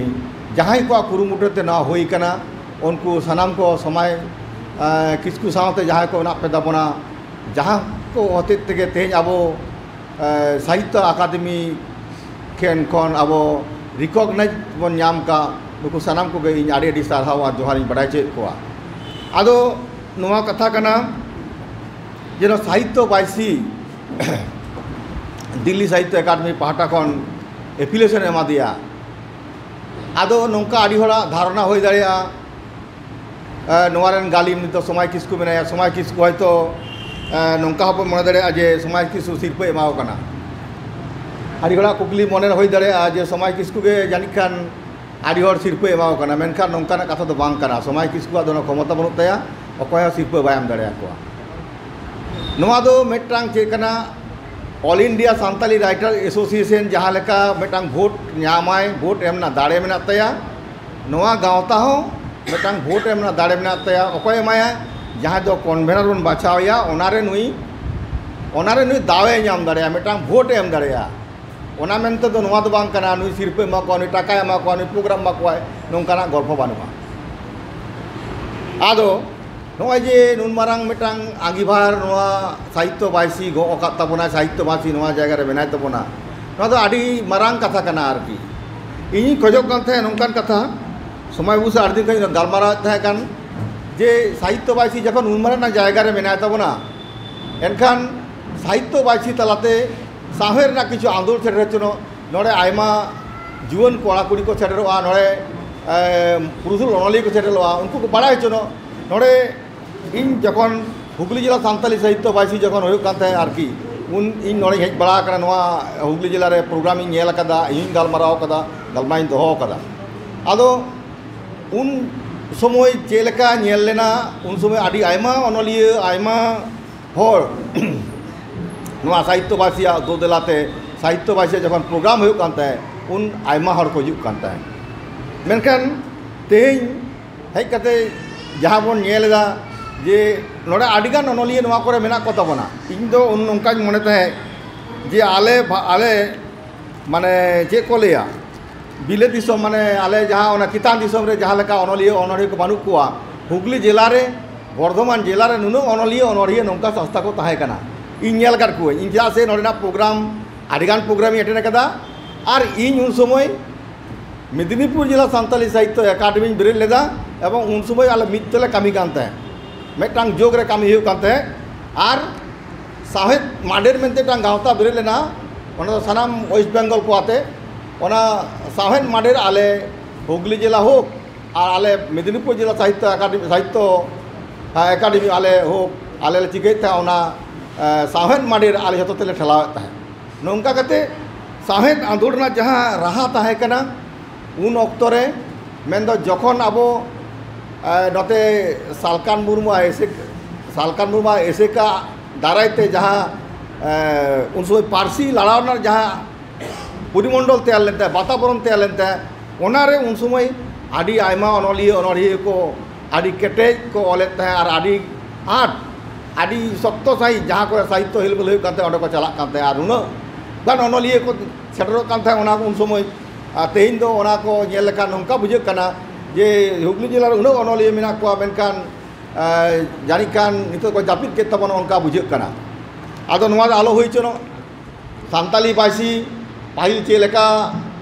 ᱡᱟᱦᱟᱸᱭ ᱠᱚᱣᱟᱜ ᱠᱩᱨᱩᱢᱩᱴᱩ ᱛᱮ ᱱᱚᱣᱟ ᱦᱩᱭ ᱠᱟᱱᱟ, ᱩᱱᱠᱩ ᱥᱟᱱᱟᱢ ᱠᱚ ᱥᱚᱢᱟᱭ, ᱮ, ᱠᱤᱥᱠᱩ ᱥᱟᱶᱛᱮ ᱡᱟᱦᱟᱸᱭ ᱠᱚ ᱢᱮᱱᱟᱜ ᱯᱮ ᱛᱟᱵᱚᱱᱟ, ᱡᱟᱦᱟᱸ ᱠᱚ ᱦᱚᱛᱮᱡ ᱛᱮᱜᱮ ᱛᱮᱦᱮᱧ ᱟᱵᱚ, ᱮ, ᱥᱟᱦᱤᱛᱛᱚ ᱟᱠᱟᱫᱮᱢᱤ ᱴᱷᱮᱱ ᱠᱷᱚᱱ ᱟᱵᱚ ᱨᱤᱠᱚᱜᱱᱟᱭᱤᱡᱽ ᱵᱚᱱ ᱧᱟᱢ ᱠᱟᱜ, ᱱᱩᱠᱩ ᱥᱟᱱᱟᱢ ᱠᱚᱜᱮ ᱤᱧ ᱟᱹᱰᱤ ᱟᱹᱰᱤ ᱥᱟᱨᱦᱟᱣ ᱟᱨ ᱡᱚᱦᱟᱨ ᱤᱧ ᱵᱟᱰᱟᱭ ᱦᱚᱪᱚᱭᱮᱫ ᱠᱚᱣᱟ᱾ ᱟᱫᱚ ᱱᱚᱣᱟ ᱠᱟᱛᱷᱟ ᱠᱟᱱᱟ ᱡᱮ ᱱᱚᱣᱟ ᱥᱟᱦᱤᱛᱛᱚ ᱵᱟᱭᱥᱤ ᱫᱤᱞᱞᱤ ᱥᱟᱦᱤᱛᱛᱚ ᱮᱠᱟᱰᱮᱢᱤ ᱯᱟᱦᱴᱟ ᱠᱷᱚᱱ ᱮᱯᱤᱞᱮᱥᱚᱱ ᱮᱢᱟ ᱫᱮᱭᱟ᱾ ᱟᱫᱚ ᱱᱚᱝᱠᱟ ᱟᱹᱰᱤ ᱦᱚᱲᱟᱜ ᱫᱷᱟᱨᱚᱱᱟ ᱦᱩᱭ ᱫᱟᱲᱮᱭᱟᱜᱼᱟ, ᱮ, ᱱᱚᱣᱟ ᱨᱮᱱ ᱜᱟᱹᱞᱤᱢ ᱱᱤᱛᱚᱜ ᱥᱚᱢᱟᱭ ᱠᱤᱥᱠᱩ ᱢᱮᱱᱟᱭᱟ, ᱥᱚᱢᱟᱭ ᱠᱤᱥᱠᱩ ᱦᱚᱭᱛᱳ, ᱮ, ᱱᱚᱝᱠᱟ ᱦᱚᱸᱵᱚᱱ ᱢᱚᱱᱮ ᱫᱟᱲᱮᱭᱟᱜᱼᱟ ᱡᱮ ᱥᱚᱢᱟᱭ ᱠᱤᱥᱠᱩ ᱥᱤᱨᱯᱟᱹᱭ ᱮᱢᱟᱣ ᱠᱟᱱᱟ᱾ ᱟᱹᱰᱤ ᱦᱚᱲᱟᱜ ᱠᱩᱠᱞᱤ ᱢᱚᱱᱮ ᱨᱮ ᱦᱩᱭ ᱫᱟᱲᱮᱭᱟᱜᱼᱟ ᱡᱮ ᱥᱚᱢᱟᱭ ᱠᱤᱥᱠᱩ ᱜᱮ ᱡᱟᱹᱱᱤᱡ ᱠᱷᱟᱱ ᱟᱹᱰᱤ ᱦᱚᱲ ᱥᱤᱨᱯᱟᱹᱭ ᱮᱢᱟᱣ ᱠᱟᱱᱟ, ᱢᱮᱱᱠᱷᱟᱱ ᱱᱚᱝᱠᱟᱱᱟᱜ ᱠᱟᱛᱷᱟ ᱫᱚ ᱵᱟᱝ ᱠᱟᱱᱟ᱾ ᱥᱚᱢᱟᱭ ᱠᱤᱥᱠᱩᱣᱟᱜ ᱫᱚ ᱚᱱᱟ ᱠᱷᱚᱢᱚᱛᱟ ᱵᱟᱹᱱᱩᱜ ᱛᱟᱭᱟ, ᱚᱠᱚᱭ ᱦᱚᱸ ᱥᱤᱨᱯᱟᱹ ᱵᱟᱭ ᱮᱢ ᱫᱟᱲᱮᱭᱟᱠᱚᱣᱟ᱾ ᱱᱚᱣᱟ ᱫᱚ ᱢᱤᱫᱴᱟᱝ ᱪᱮᱫ ᱠᱟᱱᱟ, All India Santali Writer Association ᱡᱟᱦᱟᱸ ᱞᱮᱠᱟ ᱢᱤᱫᱴᱟᱝ ᱵᱷᱳᱴ ᱧᱟᱢᱟᱭ, ᱵᱷᱳᱴ ᱮᱢ ᱨᱮᱱᱟᱜ ᱫᱟᱲᱮ ᱢᱮᱱᱟᱜ ᱛᱟᱭᱟ, ᱱᱚᱣᱟ ᱜᱟᱶᱛᱟ ᱦᱚᱸ ᱢᱤᱫᱴᱟᱝ ᱵᱷᱳᱴ ᱮᱢ ᱨᱮᱱᱟᱜ ᱫᱟᱲᱮ ᱢᱮᱱᱟᱜ ᱛᱟᱭᱟ᱾ ᱚᱠᱚᱭ ᱮᱢᱟᱭᱟ? ᱡᱟᱦᱟᱸᱭ ᱫᱚ ᱠᱚᱱᱵᱷᱮᱱᱟᱨ ᱵᱚᱱ ᱵᱟᱪᱷᱟᱣ ᱮᱭᱟ, ᱚᱱᱟᱨᱮ ᱱᱩᱭ, ᱚᱱᱟᱨᱮ ᱱᱩᱭ ᱫᱟᱣᱮ ᱧᱟᱢ ᱫᱟᱲᱮᱭᱟᱜᱼᱟ, ᱢᱤᱫᱴᱟᱝ ᱵᱷᱳᱴ ᱮ ᱮᱢ ᱫᱟᱲᱮᱭᱟᱜᱼᱟ᱾ ᱚᱱᱟ ᱢᱮᱱᱛᱮ ᱫᱚ ᱱᱚᱣᱟ ᱫᱚ ᱵᱟᱝ ᱠᱟᱱᱟ ᱱᱩᱭ ᱥᱤᱨᱯᱟᱹ ᱮᱢᱟ ᱠᱚᱣᱟ, ᱱᱩᱭ ᱴᱟᱠᱟᱭ ᱮᱢᱟ ᱠᱚᱣᱟ, ᱱᱩᱭ ᱯᱨᱳᱜᱨᱟᱢ ᱮᱢᱟ ᱠᱚᱣᱟᱭ, ᱱᱚᱝᱠᱟᱱᱟᱜ ᱜᱚᱞᱯᱷᱚ ᱵᱟᱹᱱᱩᱜᱼᱟ᱾ ᱟᱫᱚ ᱱᱚᱜᱼᱚᱭ ᱡᱮ ᱱᱩᱱ ᱢᱟᱨᱟᱝ ᱢᱤᱫᱴᱟᱝ ᱟᱸᱜᱤᱵᱷᱟᱨ ᱱᱚᱣᱟ ᱥᱟᱦᱤᱛᱛᱚ ᱵᱟᱭᱥᱤ ᱜᱚᱜ ᱟᱠᱟᱫ ᱛᱟᱵᱚᱱᱟ, ᱥᱟᱦᱤᱛᱛᱚ ᱵᱟᱭᱥᱤ ᱱᱚᱣᱟ ᱡᱟᱭᱜᱟ ᱨᱮ ᱢᱮᱱᱟᱭ ᱛᱟᱵᱚᱱᱟ, ᱱᱚᱣᱟ ᱫᱚ ᱟᱹᱰᱤ ᱢᱟᱨᱟᱝ ᱠᱟᱛᱷᱟ ᱠᱟᱱᱟ᱾ ᱟᱨᱠᱤ ᱤᱧᱤᱧ ᱠᱷᱚᱡᱚᱜ ᱠᱟᱱ ᱛᱟᱦᱮᱸᱫ ᱱᱚᱝᱠᱟᱱ ᱠᱟᱛᱷᱟ ᱥᱚᱢᱟᱭ ᱵᱟᱹᱵᱩ ᱥᱟᱶ ᱟᱹᱰᱤ ᱫᱤᱱ ᱠᱷᱚᱱ ᱜᱟᱞᱢᱟᱨᱟᱣ ᱛᱟᱦᱮᱸ ᱠᱟᱱ ᱡᱮ ᱥᱟᱦᱤᱛᱛᱚ ᱵᱟᱭᱥᱤ ᱡᱚᱠᱷᱚᱱ ᱩᱱ ᱢᱟᱨᱟᱝ ᱨᱮᱱᱟᱜ ᱡᱟᱭᱜᱟ ᱨᱮ ᱢᱮᱱᱟᱭ ᱛᱟᱵᱚᱱᱟ, ᱮᱱᱠᱷᱟᱱ ᱥᱟᱦᱤᱛᱛᱚ ᱵᱟᱭᱥᱤ ᱛᱟᱞᱟᱛᱮ ᱥᱟᱶᱦᱮᱫ ᱨᱮᱱᱟᱜ ᱠᱤᱪᱷᱩ ᱟᱸᱫᱳᱲ ᱥᱮᱴᱮᱨ ᱦᱚᱪᱚᱱᱚᱜ, ᱱᱚᱰᱮ ᱟᱭᱢᱟ ᱡᱩᱣᱟᱹᱱ ᱠᱚᱲᱟ ᱠᱩᱲᱤ ᱠᱚ ᱥᱮᱴᱮᱨᱚᱜᱼᱟ, ᱱᱚᱰᱮ ᱮ, ᱯᱩᱨᱩᱥᱩᱞ ᱚᱱᱚᱞᱤᱭᱟᱹ ᱠᱚ ᱥᱮᱴᱮᱨᱚᱜᱼᱟ, ᱩᱱᱠᱩ ᱠᱚ ᱵᱟᱲᱟᱭ ᱦᱚᱪᱚᱱᱚᱜ᱾ ᱱᱚᱰᱮ ᱤᱧ ᱡᱚᱠᱷᱚᱱ ᱦᱩᱜᱽᱞᱤ ᱡᱮᱞᱟ ᱥᱟᱱᱛᱟᱞᱤ ᱥᱟᱦᱤᱛᱛᱚ ᱵᱟᱭᱥᱤ ᱡᱚᱠᱷᱚᱱ ᱦᱩᱭᱩᱜ ᱠᱟᱱ ᱛᱟᱦᱮᱸᱫ ᱟᱨᱠᱤ, ᱩᱱ ᱤᱧ ᱱᱚᱰᱮᱧ ᱦᱮᱡ ᱵᱟᱲᱟ ᱟᱠᱟᱱᱟ, ᱱᱚᱣᱟ ᱦᱩᱜᱽᱞᱤ ᱡᱮᱞᱟ ᱨᱮ ᱯᱨᱳᱜᱨᱟᱢ ᱤᱧ ᱧᱮᱞ ᱟᱠᱟᱫᱟ, ᱤᱧ ᱦᱚᱸᱧ ᱜᱟᱞᱢᱟᱨᱟᱣ ᱟᱠᱟᱫᱟ, ᱜᱟᱞᱢᱟᱨᱟᱣ ᱤᱧ ᱫᱚᱦᱚ ᱟᱠᱟᱫᱟ᱾ ᱟᱫᱚ ᱩᱱ ᱥᱚᱢᱚᱭ ᱪᱮᱫ ᱞᱮᱠᱟ ᱧᱮᱞ ᱞᱮᱱᱟ, ᱩᱱ ᱥᱚᱢᱚᱭ ᱟᱹᱰᱤ ᱟᱭᱢᱟ ᱚᱱᱚᱞᱤᱭᱟᱹ, ᱟᱭᱢᱟ ᱦᱚᱲ ᱱᱚᱣᱟ ᱥᱟᱦᱤᱛᱛᱚ ᱵᱟᱭᱥᱤᱭᱟᱜ ᱫᱳᱫᱮᱞᱟ ᱛᱮ, ᱥᱟᱦᱤᱛᱛᱚ ᱵᱟᱭᱥᱤᱭᱟᱜ ᱡᱚᱠᱷᱚᱱ ᱯᱨᱳᱜᱨᱟᱢ ᱦᱩᱭᱩᱜ ᱠᱟᱱ ᱛᱟᱦᱮᱸᱫ, ᱩᱱ ᱟᱭᱢᱟ ᱦᱚᱲ ᱠᱚ ᱦᱤᱡᱩᱜ ᱠᱟᱱ ᱛᱟᱦᱮᱸᱫ᱾ ᱢᱮᱱᱠᱷᱟᱱ ᱛᱮᱦᱮᱧ ᱦᱮᱡ ᱠᱟᱛᱮ ᱡᱟᱦᱟᱸ ᱵᱚᱱ ᱧᱮᱞ ᱮᱫᱟ ᱡᱮ ᱱᱚᱰᱮ ᱟᱹᱰᱤᱜᱟᱱ ᱚᱱᱚᱞᱤᱭᱟᱹ ᱱᱚᱣᱟ ᱠᱚᱨᱮ ᱢᱮᱱᱟᱜ ᱠᱚ ᱛᱟᱵᱚᱱᱟ᱾ ᱤᱧ ᱫᱚ ᱩᱱ ᱱᱚᱝᱠᱟᱧ ᱢᱚᱱᱮ ᱛᱟᱦᱮᱸᱫ ᱡᱮ ᱟᱞᱮ ᱵᱷᱟ-, ᱟᱞᱮ ᱢᱟᱱᱮ ᱪᱮᱫ ᱠᱚ ᱞᱟᱹᱭᱟ, ᱵᱤᱞᱟᱹᱛ ᱫᱤᱥᱚᱢ, ᱢᱟᱱᱮ ᱟᱞᱮ ᱡᱟᱦᱟᱸ ᱚᱱᱟ ᱪᱮᱛᱟᱱ ᱫᱤᱥᱚᱢ ᱨᱮ ᱡᱟᱦᱟᱸ ᱞᱮᱠᱟ ᱚᱱᱚᱞᱤᱭᱟᱹ ᱚᱱᱚᱲᱦᱤᱭᱟᱹ ᱠᱚ ᱵᱟᱹᱱᱩᱜ ᱠᱚᱣᱟ, ᱦᱩᱜᱽᱞᱤ ᱡᱮᱞᱟ ᱨᱮ, ᱵᱚᱨᱫᱷᱚᱢᱟᱱ ᱡᱮᱞᱟ ᱨᱮ ᱱᱩᱱᱟᱹᱜ ᱚᱱᱚᱞᱤᱭᱟᱹ ᱚᱱᱚᱲᱦᱤᱭᱟᱹ ᱱᱚᱝᱠᱟ ᱥᱚᱝᱥᱛᱷᱟ ᱠᱚ ᱛᱟᱦᱮᱸ ᱠᱟᱱᱟ᱾ ᱤᱧ ᱧᱮᱞ ᱟᱠᱟᱫ ᱠᱚᱣᱟᱹᱧ, ᱤᱧ ᱪᱮᱫᱟᱜ ᱥᱮ ᱱᱚᱰᱮᱱᱟᱜ ᱯᱨᱳᱜᱨᱟᱢ, ᱟᱹᱰᱤᱜᱟᱱ ᱯᱨᱳᱜᱨᱟᱢ ᱤᱧ ᱮᱴᱮᱱᱰ ᱟᱠᱟᱫᱟ᱾ ᱟᱨ ᱤᱧ ᱩᱱ ᱥᱚᱢᱚᱭ ᱢᱮᱫᱽᱱᱤᱯᱩᱨ ᱡᱮᱞᱟ ᱥᱟᱱᱛᱟᱞᱤ ᱥᱟᱦᱤᱛᱛᱚ ᱮᱠᱟᱰᱮᱢᱤᱧ ᱵᱮᱨᱮᱫ ᱞᱮᱫᱟ ᱮᱵᱚᱝ ᱩᱱ ᱥᱚᱢᱚᱭ ᱟᱞᱮ ᱢᱤᱫ ᱛᱮᱞᱮ ᱠᱟᱹᱢᱤ ᱠᱟᱱ ᱛᱟᱦᱮᱸᱫ, ᱢᱤᱫᱴᱟᱝ ᱡᱳᱜᱽ ᱨᱮ ᱠᱟᱹᱢᱤ ᱦᱩᱭᱩᱜ ᱠᱟᱱ ᱛᱟᱦᱮᱸᱫ᱾ ᱟᱨ ᱥᱟᱶᱦᱮᱫ ᱢᱟᱰᱮᱨ ᱢᱮᱱᱛᱮ ᱢᱤᱫᱴᱟᱝ ᱜᱟᱶᱛᱟ ᱵᱮᱨᱮᱫ ᱞᱮᱱᱟ, ᱚᱱᱟ ᱫᱚ ᱥᱟᱱᱟᱢ ᱳᱭᱮᱥᱴ ᱵᱮᱝᱜᱚᱞ ᱠᱚ ᱟᱛᱮ᱾ ᱚᱱᱟ ᱥᱟᱶᱦᱮᱫ ᱢᱟᱰᱮᱨ ᱟᱞᱮ ᱦᱩᱜᱽᱞᱤ ᱡᱮᱞᱟ ᱦᱳᱠ ᱟᱨ ᱟᱞᱮ ᱢᱮᱫᱽᱱᱤᱯᱩᱨ ᱡᱮᱞᱟ ᱥᱟᱦᱤᱛᱛᱚ ᱮᱠᱟᱰᱮᱢᱤ, ᱥᱟᱦᱤᱛᱛᱚ, ᱦᱮᱸ, ᱮᱠᱟᱰᱮᱢᱤ ᱟᱞᱮ ᱦᱳᱠ, ᱟᱞᱮ ᱞᱮ ᱪᱤᱠᱟᱹᱭᱮᱫ ᱛᱟᱦᱮᱸᱫ ᱚᱱᱟ, ᱮ, ᱥᱟᱶᱦᱮᱫ ᱢᱟᱰᱮᱨ ᱟᱞᱮ ᱡᱷᱚᱛᱚ ᱛᱮᱞᱮ ᱴᱷᱮᱞᱟᱣᱮᱫ ᱛᱟᱦᱮᱸᱫ᱾ ᱱᱚᱝᱠᱟ ᱠᱟᱛᱮ ᱥᱟᱶᱦᱮᱫ ᱟᱸᱫᱳᱲ ᱨᱮᱱᱟᱜ ᱡᱟᱦᱟᱸ ᱨᱟᱦᱟ ᱛᱟᱦᱮᱸ ᱠᱟᱱᱟ, ᱩᱱ ᱚᱠᱛᱚ ᱨᱮ, ᱢᱮᱱᱫᱚ ᱡᱚᱠᱷᱚᱱ ᱟᱵᱚ, ᱮ, ᱱᱚᱛᱮ ᱥᱟᱞᱠᱷᱟᱱ ᱢᱩᱨᱢᱩ ᱟᱭ ᱮᱥ ᱮ, ᱥᱟᱞᱠᱷᱟᱱ ᱢᱩᱨᱢᱩ ᱟᱭ ᱮᱥ ᱮ ᱠᱟ ᱫᱟᱨᱟᱭ ᱛᱮ ᱡᱟᱦᱟᱸ, ᱮ, ᱩᱱ ᱥᱚᱢᱚᱭ ᱯᱟᱹᱨᱥᱤ ᱞᱟᱲᱟᱣ ᱨᱮᱱᱟᱜ ᱡᱟᱦᱟᱸ ᱯᱚᱨᱤᱢᱚᱱᱰᱚᱞ ᱛᱮᱭᱟᱨ ᱞᱮᱱ ᱛᱟᱦᱮᱸᱫ, ᱵᱟᱛᱟᱵᱚᱨᱚᱱ ᱛᱮᱭᱟᱨ ᱞᱮᱱ ᱛᱟᱦᱮᱸᱫ, ᱚᱱᱟᱨᱮ ᱩᱱ ᱥᱚᱢᱚᱭ ᱟᱹᱰᱤ ᱟᱭᱢᱟ ᱚᱱᱚᱞᱤᱭᱟᱹ ᱚᱱᱚᱲᱦᱤᱭᱟᱹ ᱠᱚ ᱟᱹᱰᱤ ᱠᱮᱴᱮᱡ ᱠᱚ ᱚᱞᱮᱫ ᱛᱟᱦᱮᱸᱫ ᱟᱨ ᱟᱹᱰᱤ ᱟᱸᱴ, ᱟᱹᱰᱤ ᱥᱚᱠᱛᱚ ᱥᱟᱺᱦᱤᱡ ᱡᱟᱦᱟᱸ ᱠᱚᱨᱮ ᱥᱟᱦᱤᱛᱛᱚ ᱦᱤᱞᱵᱤᱞ ᱦᱩᱭᱩᱜ ᱠᱟᱱ ᱛᱟᱦᱮᱸᱫ, ᱚᱸᱰᱮ ᱠᱚ ᱪᱟᱞᱟᱜ ᱠᱟᱱ ᱛᱟᱦᱮᱸᱫ᱾ ᱟᱨ ᱩᱱᱟᱹᱜ ᱜᱟᱱ ᱚᱱᱚᱞᱤᱭᱟᱹ ᱠᱚ ᱥᱮᱴᱮᱨᱚᱜ ᱠᱟᱱ ᱛᱟᱦᱮᱸᱫ ᱚᱱᱟ ᱩᱱ ᱥᱚᱢᱚᱭ᱾ ᱟᱨ ᱛᱮᱦᱮᱧ ᱫᱚ ᱚᱱᱟ ᱠᱚ ᱧᱮᱞ ᱞᱮᱠᱷᱟᱱ ᱱᱚᱝᱠᱟ ᱵᱩᱡᱷᱟᱹᱜ ᱠᱟᱱᱟ ᱡᱮ ᱦᱩᱜᱽᱞᱤ ᱡᱮᱞᱟ ᱨᱮ ᱩᱱᱟᱹᱜ ᱚᱱᱚᱞᱤᱭᱟᱹ ᱢᱮᱱᱟᱜ ᱠᱚᱣᱟ, ᱢᱮᱱᱠᱷᱟᱱ, ᱮ, ᱡᱟᱹᱱᱤᱡ ᱠᱷᱟᱱ ᱱᱤᱛᱚᱜ ᱠᱚ ᱡᱟᱹᱯᱤᱫ ᱠᱮᱫ ᱛᱟᱵᱚᱱᱟ, ᱚᱱᱠᱟ ᱵᱩᱡᱷᱟᱹᱜ ᱠᱟᱱᱟ᱾ ᱟᱫᱚ ᱱᱚᱣᱟ ᱫᱚ ᱟᱞᱚ ᱦᱩᱭ ᱦᱚᱪᱚᱱᱚᱜ᱾ ᱥᱟᱱᱛᱟᱞᱤ ᱯᱟᱹᱨᱥᱤ ᱯᱟᱹᱦᱤᱞ ᱪᱮᱫ ᱞᱮᱠᱟ